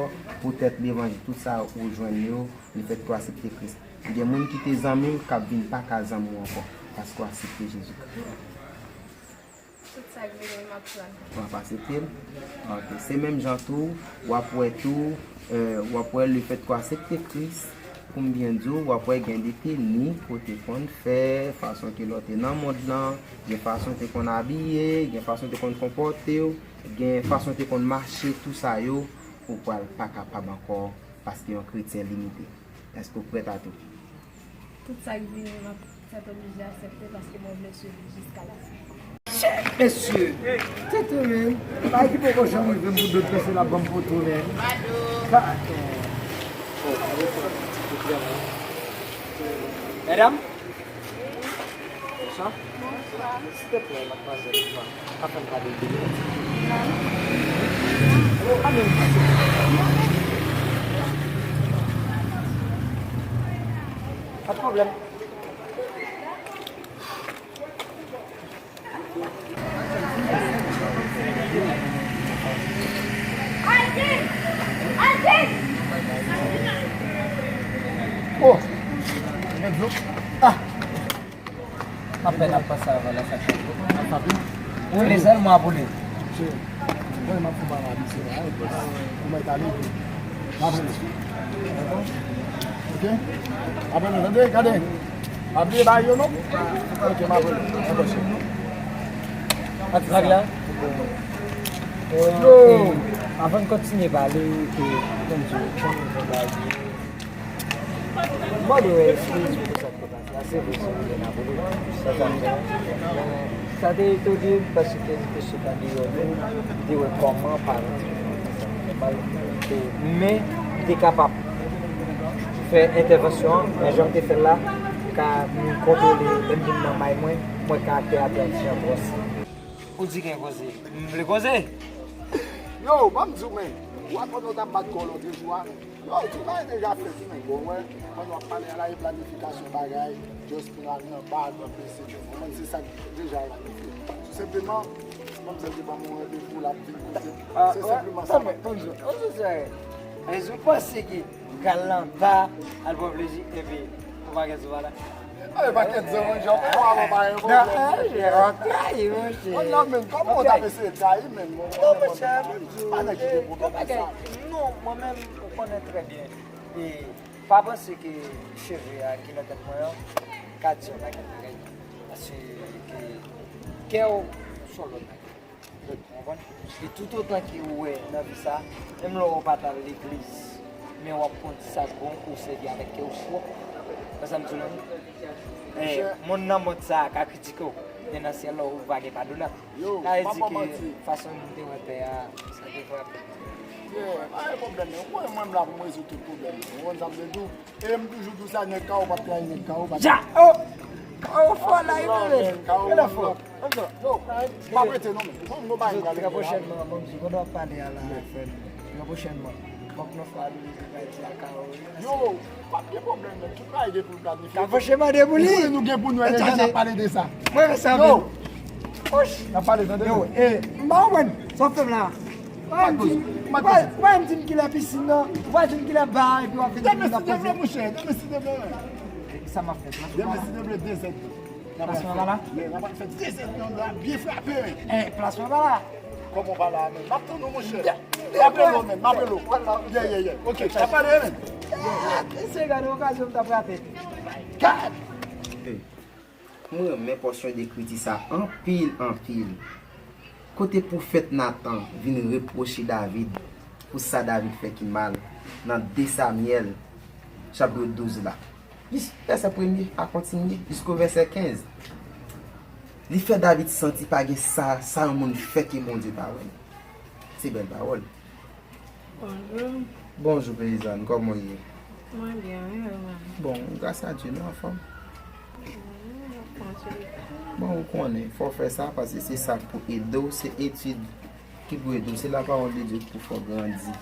poutèt levanjil, tout sa ou jwenn yo, lefètke w aksepte Kris. Gen moun ki te zanmi w, k ap vin pa ka zanmi w ankò, paske w aksepte Jezi Kris. Tout sa k vini, m ap pran. W ap aksepte l? Ok. Se menm jan tou, w ap wè tou, eh, w ap wè lefètke w aksepte Kris, pou m byen di w, w ap wè gen de teni ke w te konn fè, fason ke lè w te nan mond lan, gen fason w te konn abiye, gen fason w te konn konpòte w, gen fason w te konn mache, tou sa yo, ou pral pa kapab ankò, paske yon kretyen limite. Èske w prèt a tou? Tout sa k vini, m ap sèt oblije aksepte paske mwen vle swiv li jiska lafen. Shit, mesye! Tete, men! Bagay ki poko janm rive m pou dot pèse la ban m poto, men. Ka- Medam? Bonsoir. Silteplè, madmwazèl, ou ka fè m pale de minit? Pa menm pase. Pa de pwoblèm. Oh! Mèt dlo. Ah! Apèn ap pase avan la, sa k ap fèt? Ap frape? Wi, li sèlman ap woule. Mwen, m ap fè bagay misye la, e bòs. Kouman e tale? M ap rele. Ok? M ap rele, tande, gade. Pa bliye bay yo, non? Ok, m ap rele. E bòs. Ak vag la? Yo! Avan n kontinye pale, ke, konn di, konn di bagay. M mande w eskiz pou sa k te pase a, se vre, se vre, n ap rele, sa sa fè. Sa te etone m paske m te sot andeyò nou, m te wè kòman paran ti fi an fè sa, nòmal. E, men, m te kapab fè entèvansyon an, men jan m te fè l la, ka m kontwole, lè m vin nan may mwen, m wè karaktè a te yon ti jan bwòs. Ou di gen koze. M vle koze. Yo, ban m di w, men. Ou wè pandan w t ap bat kò w lòt jou a, yo, ti bagay deja fèt, men bon, wè, pandan w ap pale a la, e planifikasyon bagay, just pou n al nan bar, nan P C, ou konprann, se sa k deja planifye. Tou senpleman, manmzèl te ban m yon randevou, l ap vin kote m. Se senpleman sa. Tann, tann, tann, tann, tann, tann, tann, tann, tann, tann, tann, Pral nan ba, al pran plezi, epi ou pa gen sou pa la. Ay, pa gen zan, monchè, ou pa wè pa gen pwoblèm. Nan, monchè, an trayi, monchè. An nan, men, kòman w t ap eseye trayi, men, non, monchè, pa nèg ki gen pwoblèm sa. Non, mwen menm, ou konnen trè byen. E pa panse ke cheve a ki nan tèt mwen an ka di yon pakèt bagay. Paske kè w se yon lòt bagay. Ou konprann? E toutotan ke ou wè nan vi sa, menm lè w pa t al legliz, men w ap konn sa k bon, ou sèvi avèk kè w pwòp. Wè sa m di w la, wi? Eh, monn nan mond sa a ka kritike w, men nan syèl la, ou pa gen padonab. Sa vle di ke fason m te wè pè a, sa te frape m. Yeah, pa gen pwoblèm, men. Mwen, mwen, m la pou m rezoud tout pwoblèm, men. Ou konn sa m vle di w? E m toujou di w sa, nèg Kawo p ap trayi nèg Kawo, pa... Ja! Oh! Kawo fò la, wi, bebe. Kawo fò. Yo, m ap rete non, men. Fò m gon bagay m prale fè la. Trè pwochènman, bon, si w konn w ap pale a la, frè m. Trè pwochènman, fòk nou fè yon bagay ti a Kawo, wi. Yo, pa gen pwoblèm, men. Tout bagay gen pou l planifye. Trè pwochènman, de pou li. Ou konnen nou gen pou nou, e deja n ap pale de sa. Mwen, men sa. Yo! Osh! N ap pale, tande. Yo, e, m pa konprann sa w ap fè m la. Ou pa di, ou pa di m kilè pisin nan, ou pa di m kilè ba, epi w ap vin di m n ap poze. Demen si Dye vle, monchè, demen si Dye vle. Sa m ap fè? Demen si Dye vle, de zèdtan. Plasman pa la? N ap fè de zèdtan, n ap byen frape, men. Eh, plasman pa la? Kòman pa la, men? M ap tann ou, monchè. M ap rele w, men, m ap rele w. Yeah, yeah, yeah. Ok, n ap pale, men. Se gade okazyon m t ap rate. God! Mwen renmen pòsyon de ekriti sa anpil, anpil. Kote pwofèt Natan vin repwoche David pou sa David fè ki mal nan de Samyèl, chapit douz la. Jis vèsè premye a kontinye jisko vèsè kenz. Li fè David santi pa gen sa, sa yon moun fè ke Bondye pa wè l. Se bèl pawòl. Bonjou. Bonjou, peyizàn, kòman w ye? Mwen byen, wi, e ou menm? Bon, gras a Dye, nou anfòm. Wi, nou anfòm, se le... Bon, ou konnen, fò w fè sa, paske se sa k pou ede w, se etid ki pou ede w, se lapawòl de Dye ki pou fè w grandi.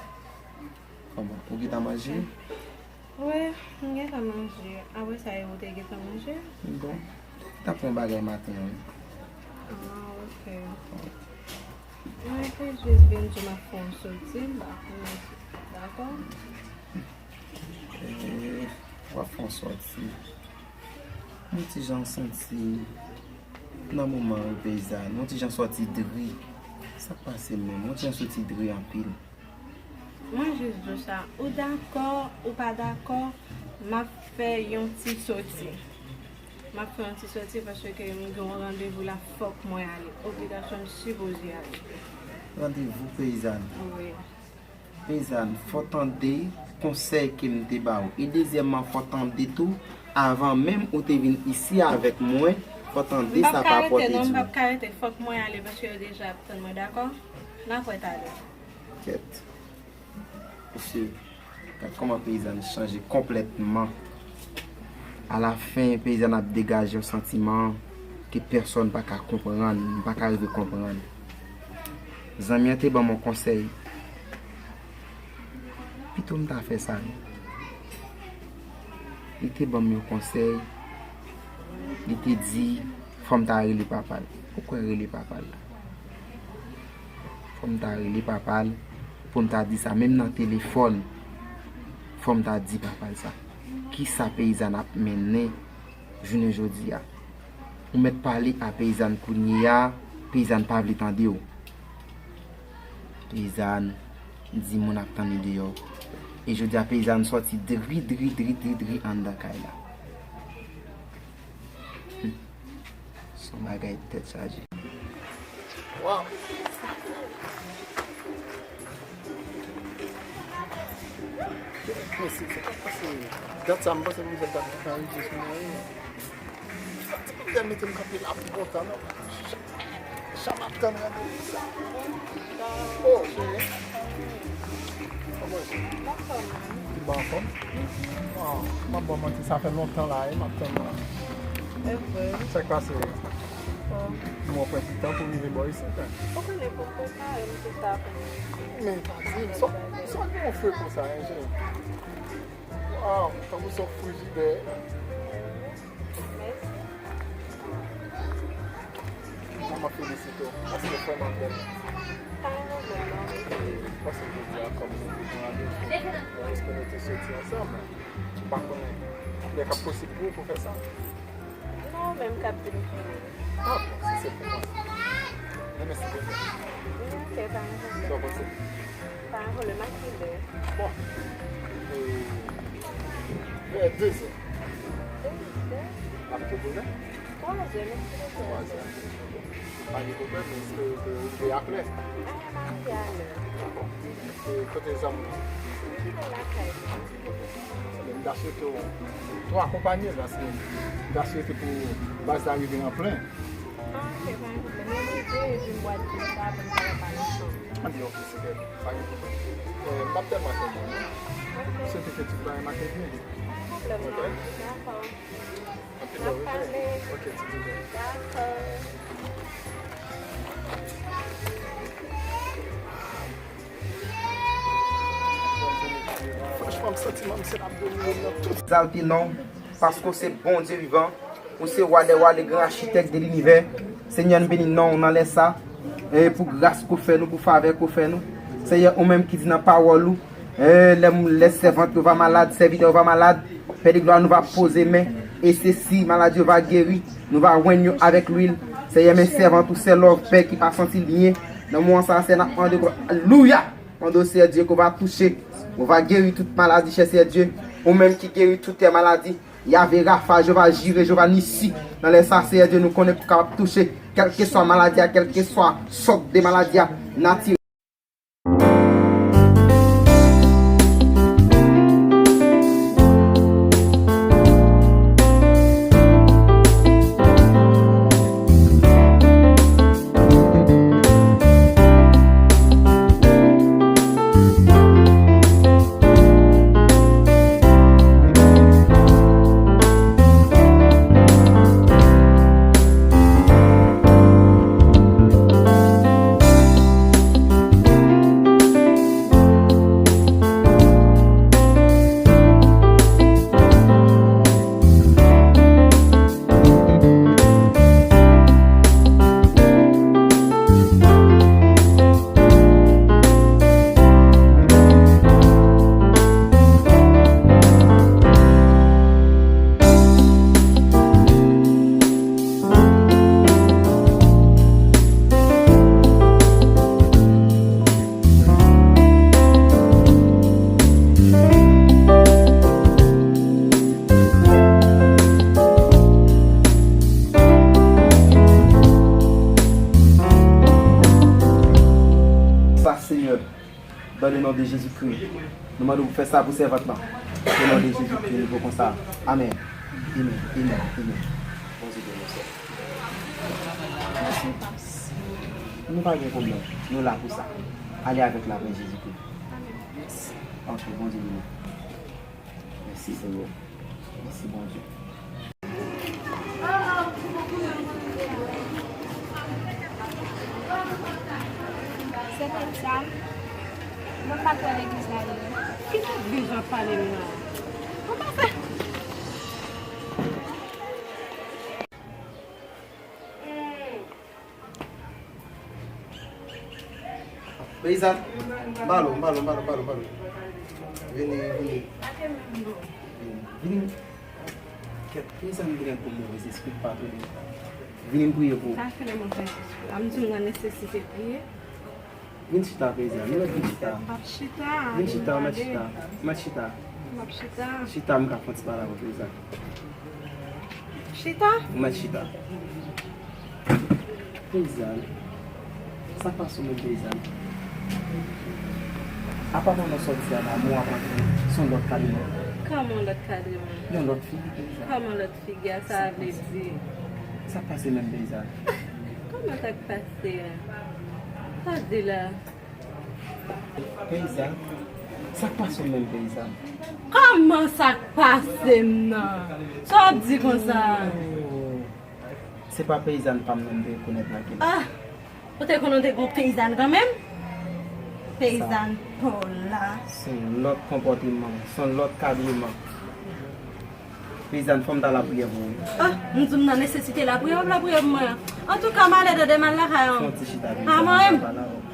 Kòman, ou gentan manje? Wi, m gentan manje. Apre sa, e ou te gentan manje? Bon, m t ap fè yon bagay maten an, wi. Ah, ok. Mwen te jis vin di w m ap fè yon soti, m pa konnen si w dakò. Eh, w ap fè yon soti. Mwen ti jan santi nan moman an, peyizàn. Mwen ti jan soti dri. Sa k pase menm? Mwen ti jan soti dri anpil. Mwen jis di w sa, ou dakò, ou pa dakò, m ap fè yon ti soti. M ap fè yon ti soti paske m gen yon randevou la, fòk mwen ale. Obligasyon, m sipoze ale. Randevou, peyizàn. Wi. Peyizàn, fò w tande konsèy ke m te ba w. E dezyèmman, fò w tande tou, avan menm ou te vin isi avèk mwen, fò w tande sa pa pote di w. M p ap ka rete non, m p ap ka rete. Fòk mwen ale paske yo deja ap tann mwen, dakò? N ap wè talè. Kèt. Mesye, gad kòman peyizàn chanje konplètman. Alafen, peyizàn ap degaje yon santiman ke pèsòn pa ka konprann, m pa ka rive konprann. Zanmi an te ban m yon konsèy. Pito m ta fè sa, wi. Li te ban m yon konsèy. Li te di, fò m ta rele papa l. Ou kwè rele papa l la? Fò m ta rele papa l pou m ta di sa, menm nan telefòn, fò m ta di papa l sa. Kisa peyizàn ap mennen jounen jodi a? Ou mèt pale a peyizàn kounye a, peyizàn pa vle tande w. Peyizàn di moun ap tann li deyò. E jodi a peyizàn sòti dri, dri, dri, dri, dri anndan kay la. Hmm. Se yon bagay tèt chaje. Waw! Mesye, sa k ap pase? Dat sa, m panse pou m fè dat nan rive sou mwen, wi. Ti pwoblèm mete m kanpe la pou lontan, non. Jan m ap tann randevou sa. Oh, cheri. Kòman w ye? M anfòm. Ou bon anfòm? Ah, m ap ba w manti, sa fè lontan la, e m ap tann ou la. E vre? Sa k pase? Bon. M wè w pran ti tan pou w rive bò isit, en. Ou konnen pou m prepare m tout sa pou m rive. Men, pa di m, sa, sa gen yon fre konsa, en, cheri? Waw, tankou se yon frijidè. Mèsi. Mwen, mwen felisite w, paske w vrèman bèl. Pa gen pwoblèm, non, mèsi. Paske jodi a, kòm nou te gen randevou, nou espere nou te soti ansanm. M pa konnen lè k ap posib pou ou pou fè sa. Non, ou menm k ap di m vini. Ah, bon, si se pou mwen. Men mèsi bèbè. Ok, pa gen pwoblèm. Sa w panse? Pa gen pwoblèm, a kilè? Bon. E, vè de zè. De zè? N ap tou konnen? Twa zè, mèsi pou twa zè. Pa gen pwoblèm, men èske w te rive a lè? Ah, m arive a lè. E kote zanmi w? Li lakay li. M ta swete w tou akonpanye l, paske m ta swete pou baz la rive an plen. Ah, ok, pa gen pwoblèm. Mwen rive epi m bwè ti sa pou n kapab pale ansanm. Li yon plis, ok. Pa gen pwoblèm. Eh, m p ap tèlman tann ou, non. M swete ke tout bagay mache byen. Pa gen pwoblèm, non. Ok? Dakò. Anpil love, ok? N ap pale. Ok, ti bebe. Dakò. Franchman, m santi m anvi ap domine nan tout. Egzalte non w, paske w se Bondye vivan, ou se Wa dè wa, le gran achitèk de linivè. Senyè, n beni non w nan lè sa, e pou gras ke w fè nou, pou favè ke w fè nou. Senyè, ou menm ki di nan pawòl ou, e lè, lè sèvant yo va malad, sèvitè yo va malad, Pè de glwa, nou va poze men, e se si maladi yo va geri, nou va weny yo avèk lwil. Senyè, men sèvant ou, sè love, pè ki pa santi l byen. Nan moman sa a, Senyè, n ap mande, alelouya! Mande w, Senyè Dye, ke w va touche, w va geri tout maladi, chè Senyè Dye. Ou menm ki geri tout maladi. Yave Rafa, Jewova Jire, Jewova Nisi. Nan lè sa, Senyè Dye, nou konnen pou kapab touche, kèlkeswa maladi a, kèlkeswa sòt de maladi a, nati. Sa, Senyè, dans le nom de Jésus-Christ, nou mande w pou fè sa pou sèvant lan. O non de Jezikri, nou priye konsa. Amèn. Amèn. Amèn. Amèn. Bondye beni w, sè. Mèsi, Pas. Nou pa gen pwoblèm. Nou la pou sa. Ale avèk lapè Jezikri. Amèn. Mèsi. Ok, Bondye beni w. Mèsi, Senyè. Mèsi, Bondye. Se konsa, mwen pa kwè legliz la li menm. Ki tèt deja pale m nan? Mwen pa fè. Peyizàn, m ba l ou, m ba l ou, m ba l ou, m ba l ou, m ba l ou. Vini, vini. Vini, vini. Kèt, peyizàn vini ak yon movèz espri, m pa tande. Vini, m priye pou ou. Sa fè lè mwen fè espri. A m di w nan nesesite priye. Vin chita, peyizàn. Nou mèt vin chita. M ap chita. Vin chita, ou mèt chita. Ou mèt chita. M ap chita. Chita, m ka fè yon ti pale avè w, peyizàn. Chita. Ou mèt chita. Peyizàn. Sa k pase w menm, peyizàn? Apa pandan w sòti a la, men w ap antre, se yon lòt kadreman. Kòman lòt kadreman? Yon lòt figi, peyizàn. Kòman lòt figi a, sa vle di? Sa k pase menm, peyizàn? Kòman sa k pase a? Sa w di la? Peyizàn, sa k pase w menm, peyizàn? Kòman sa k pase m nan? Sa w ap di konsa? Oh, se pa peyizàn pa m nan m te rekonèt nan kel. Ah, ou te konnen w te gon peyizàn kanmenm? Peyizàn pa w la. Se yon lòt konpòteman, se yon lòt kadreman. Peyizàn, fò m ta lapriyè pou ou. Ah, m di w m nan nesesite lapriyè, w ap lapriyè pou mwen. Antouka, m ale dede, m al lakay an. Fè yon ti chita, peyizàn. Ah, mwen menm.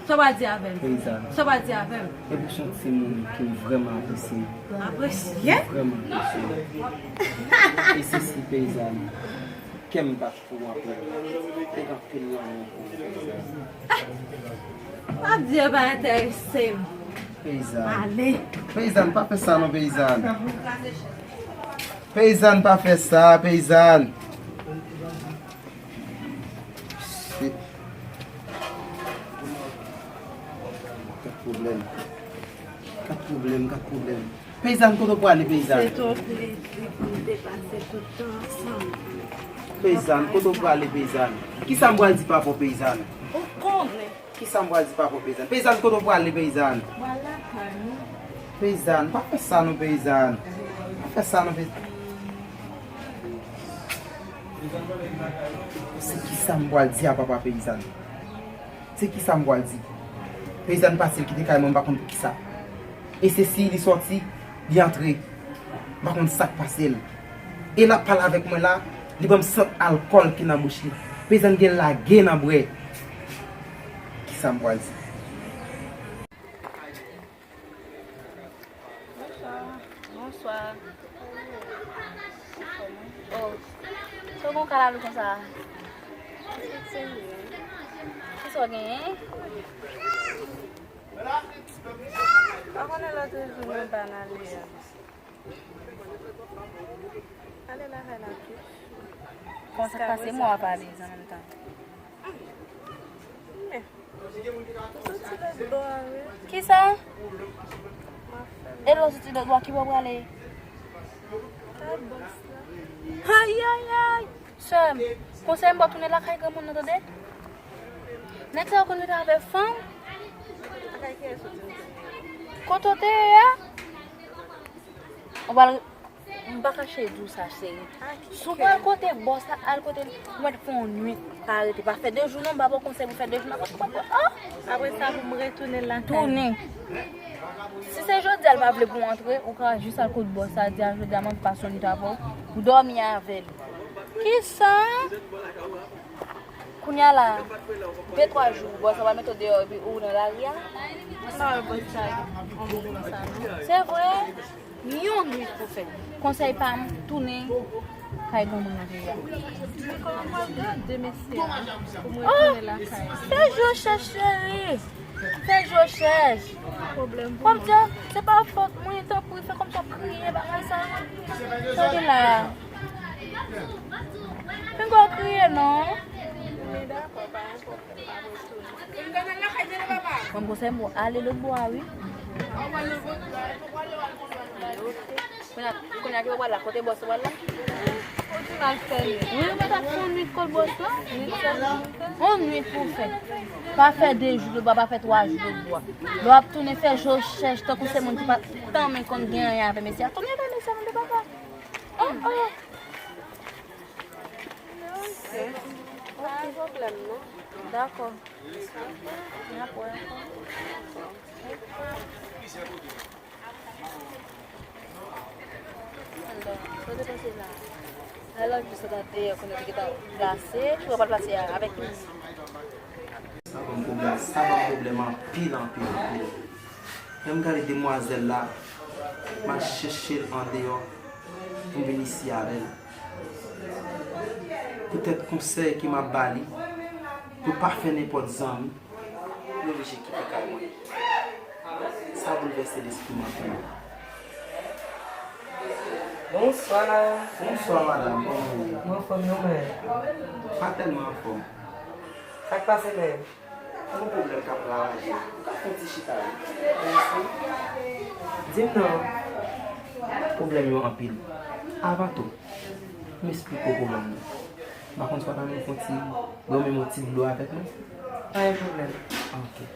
Sa w pral di avè m? Peyizàn. Sa w pral di avè m? Epi w se yon timoun ke m vrèman apresye. Apresye? Vrèman apresye. E se si, peyizàn, kè m bat pou w anpil. Te gen anpil lanmou pou ou, peyizàn. Ah! W ap di yo pa enterese m. Peyizàn. Ale. Peyizàn, pa fè sa non, peyizàn. Peyizàn, pa fè sa, peyizàn. Shit. Kat pwoblèm. Kat pwoblèm, kat pwoblèm. Peyizàn, kote w prale, peyizàn? Se te yon plezi pou n te pase tout tan ansanm. Peyizàn, kote w prale, peyizàn? Kisa m pral di papa w, peyizàn? Ou konnen. Kisa m pral di papa peyizàn? Peyizàn, kote w prale, peyizàn? Mwen lakay mwen. Peyizàn, pa fè sa non, peyizàn. Pa fè sa non, peyizàn. Se kisa m pral di a papa peyizàn? Se kisa m pral di? Peyizàn pase, l kite kay mwen, m pa konn poukisa. E se si li sòti, li antre. M pa konn sa k pase l. E l ap pale avèk mwen la, li ban m sant alkòl ki nan bouch li. Peyizàn gen lage nan bwè. Kisa m pral di? Bonswa. Bonswa. Oh, so gon kalalou konsa? Kisa w genyen? Pa konnen lòt jou nou pa n ale a. Ale lakay la tou. Konsa pase mwa pa ale an menm tan. Men, ou soti lòt bò a, wi. Kisa? E lè w soti lòt bò a, ki bò w prale? Kay bòs la. Ayayay! Sè m, konsèy m ba w tounen lakay granmoun nan, tande? Nèg sa yo konn rete avèk fanm. Lakay kiyès ou te ye? Kote w te ye a? Ou pral M pa kache di w sa, cheri. Si w pral kote bòs la, al kote l. Ou mèt fè yon nwit pa rete. Pa fè de jou non, m pa ba w konsèy pou fè de jou nan kote bòs la. Oh! Apre sa, pou m retounen lakay. Tounen. Si se jodi a l pa vle pou w antre, ou ka jis al kot bòs la, di a jodi a m anvi pase yon nwit avè w, pou dòmi avè l. Kisa? Kounye a la, de twa jou, bòs la va mete w deyò epi ou nan lari a. M pa wè bòs sa gen yon moun konsa non. Se vre? Yon nwit pou fè. Konsèy pa m, tounen kay granmoun nan deja. Men kòman m pral grade mesye a pou m retounen lakay? Fè je w chèch, cheri. Fè je w chèch. Pwoblèm pou mwen. Kòm di, se pa fòt mwen, tanpri, fè kòmsi w ap kriye, bagay sa. Tande la. Pinga w kriye non. Men dakò, pa gen pwoblèm, m ap retounen. Mwen konsèy m pou ale lòt bò a, wi. Kounye a, kounye a ki bò w pral la? Kote bòs ou pral la? Ou di m al fè nwit. Wi, ou mèt ap fè yon nwit kot bòs la. Nwit sèlman pou fè. Yon nwit pou fè. Pa fè de jou lòt bò a, pa fè twa jou lòt bò a. Lè w ap tounen fè je w chèch tankou se moun ki pa tanmen konn gen anyen avè mesye a. Tounen avè mesye a, tande papa. Oh, oh. Ok. Pa gen pwoblèm non. Dakò. N ap wè ankò. Alò, sa w te panse la? Alò, ki sa w t ap dèyè, konnen te gentan plase, ki w ap plase a, avèk ki moun? Sa ban m pwoblèm, sa ban m pwoblèm anpil, anpil, anpil. Lè m gade demwazèl la, m al chèche l andeyò pou m vin isi avè l. Poutèt konsèy ke m ap ba li, pou l pa fè nenpòt zanmi, li oblije kite kay mwen. Sa boulvèse lespri m anpil. Bonswa. Bonswa, madanm. Kòman w ye? Mwen anfòm, e ou menm? Pa tèlman anfòm. Sa k pase menm? Yon pwoblèm k ap ravaje m. Ou ka fè yon ti chita, wi. Mèsi. Di m non. Pwoblèm yo anpil. Avan tou, m esplike w pwoblèm nan. M pa konn si w pa ta renmen fè yon ti, bwè menm yon ti dlo avèk mwen. Pa gen pwoblèm. Ok.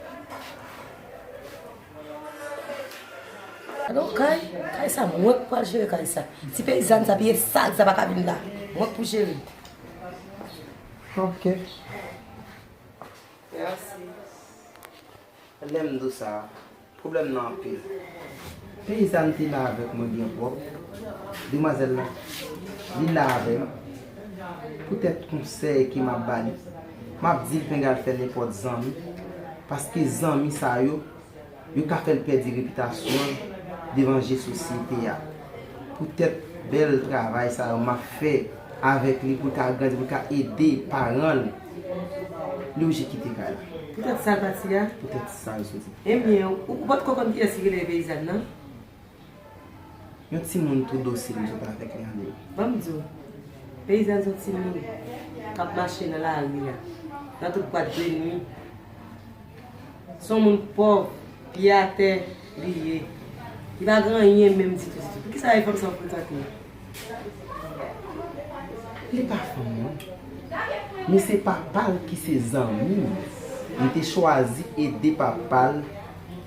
Gade yon kay, kay sa, mwen k pral jere kay sa. Ti peyizàn sa, pye sal sa pa ka vin la. Mwen k pou jere. Ok. Mèsi. Lè m di w sa, pwoblèm nan anpil. Peyizàn te la avèk mwen byen pwòp. Demwazèl la, li la avè m. Poutèt konsèy ke m ap ba li, m ap di l pinga l fè nenpòt zanmi. Paske zanmi sa yo, yo ka fè l pèdi repitasyon l devan je sosyete a. Poutèt bèl travay sa yo m ap fè avèk li pou l ka grandi, pou l ka ede paran l, li oblije kite kay la. Poutèt sa l pati a? Poutèt sa l soti. Ebyen, ou, ou potko konn kiyès ki rele peyizàn nan? Yon timoun tou dosil m sot avèk li andeyò. Ban m di w, peyizàn se yon timoun k ap mache nan lari a, nan tout bwat de nwi. Se yon moun pòv, pye atè li ye. Li pa gen anyen menm ditou, ditou. Poukisa e fanm sa w frekante? Li pa fanm mwen. Men se papa l ki se zanmi m. M te chwazi ede papa l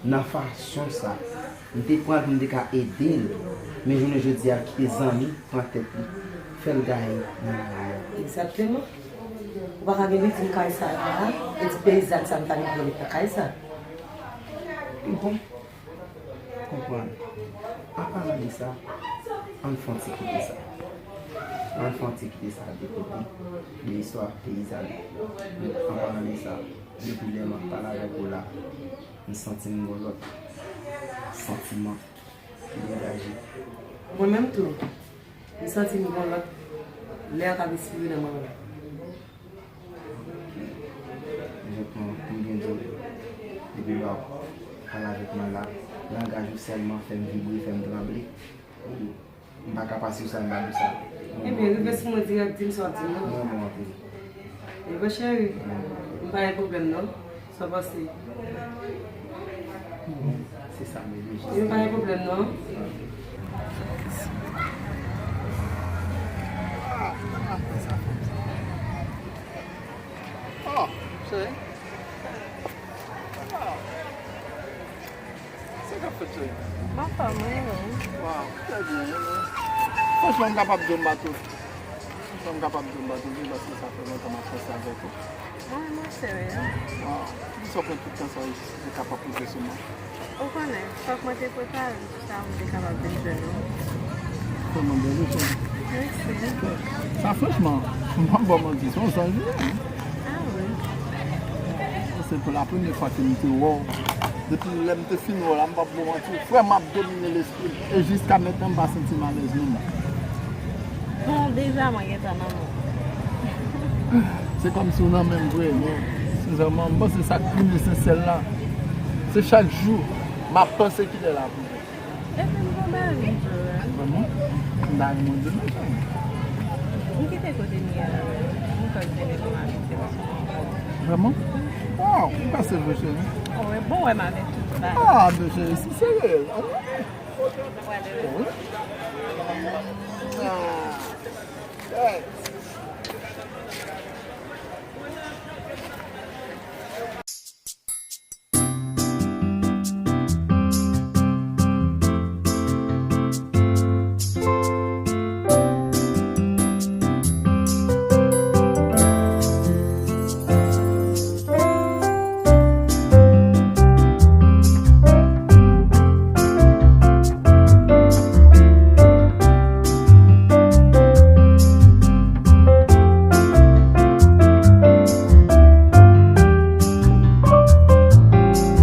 nan fason sa. M te pran l pou m te ka ede l. Men jounen jodi a, l kite zanmi, pran tèt li, fè l gaye nan lari a. Egzakteman. Ou pa ka gen viktim kay sa a, epi peyizan sa m ta vin pran li pou kay sa. Bon. Konprann. An palan de sa, ann fè yon ti kite sa. Ann fè yon ti kite sa de kote, de istwa peyizan. An palan de sa, depi lè m ap pale avèk ou la, m santi m gon lòt santiman ki degaje. Mwen menm tou, m santi m gon lòt lè k ap espire nan mwen menm. Jan pou m byen di w, depi lè w ap pale avèk mwen la, langaj ou sèlman fè m vibre, fè m tranble. M pa ka pase w sa, m pa di w sa. Ebyen, rive sou mwen dirèk, di m sa w ap di m nan. M renmen w anpil. Ebyen, cheri, m pa gen pwoblèm non. Sa w panse? Se sa m vle. Ebyen, pa gen pwoblèm non. Ah, ah, sa fè sa. Oh, cheri. Ah. Sa k ap fèt, cheri? M anfòm, wi, wi. Waw, trè byen, wi. Franchman, m kapab di w m bato. Franchman, m kapab di w m bato, wi, paske sa fè lontan m ap panse avèk ou. Mwen, mwen, cheri. Waw, poukisa w pran tout tan sa w kapab poze sou mwen? Ou konnen, fòk mwen te prepare m pou sa pou m te kapab vin jwenn ou. Tèlman bèl, wi, cheri. Mèsi. Sa, franchman, m p ap ba w manti, se yon zanj li ye, wi. Ah, wi. Se pou la premyè fwa ke m te wè w. Depi lè m te fin wè w la, m p ap ba w manti, frè m ap domine lespri m. E jiska mentnan, m pa santi m alèz menm. Bon, deja, mwen gentan nan men w. Se kòmsi w nan men m vre, men sensèman, m panse sa k pi nesesè la, se chak jou m ap panse kilè l ap rive. Epi m gon bagay m di w la. Vrèman? M ta renmen w di m sa. M kite kote m ye a la. M kwè m te mete m abitye paske m ankò. Vrèman? Waw, ou pase vre, cheri. Wi, bon, wè m avèk tout bagay. Ah, men cheri, si se reyèl. Wi. Ah.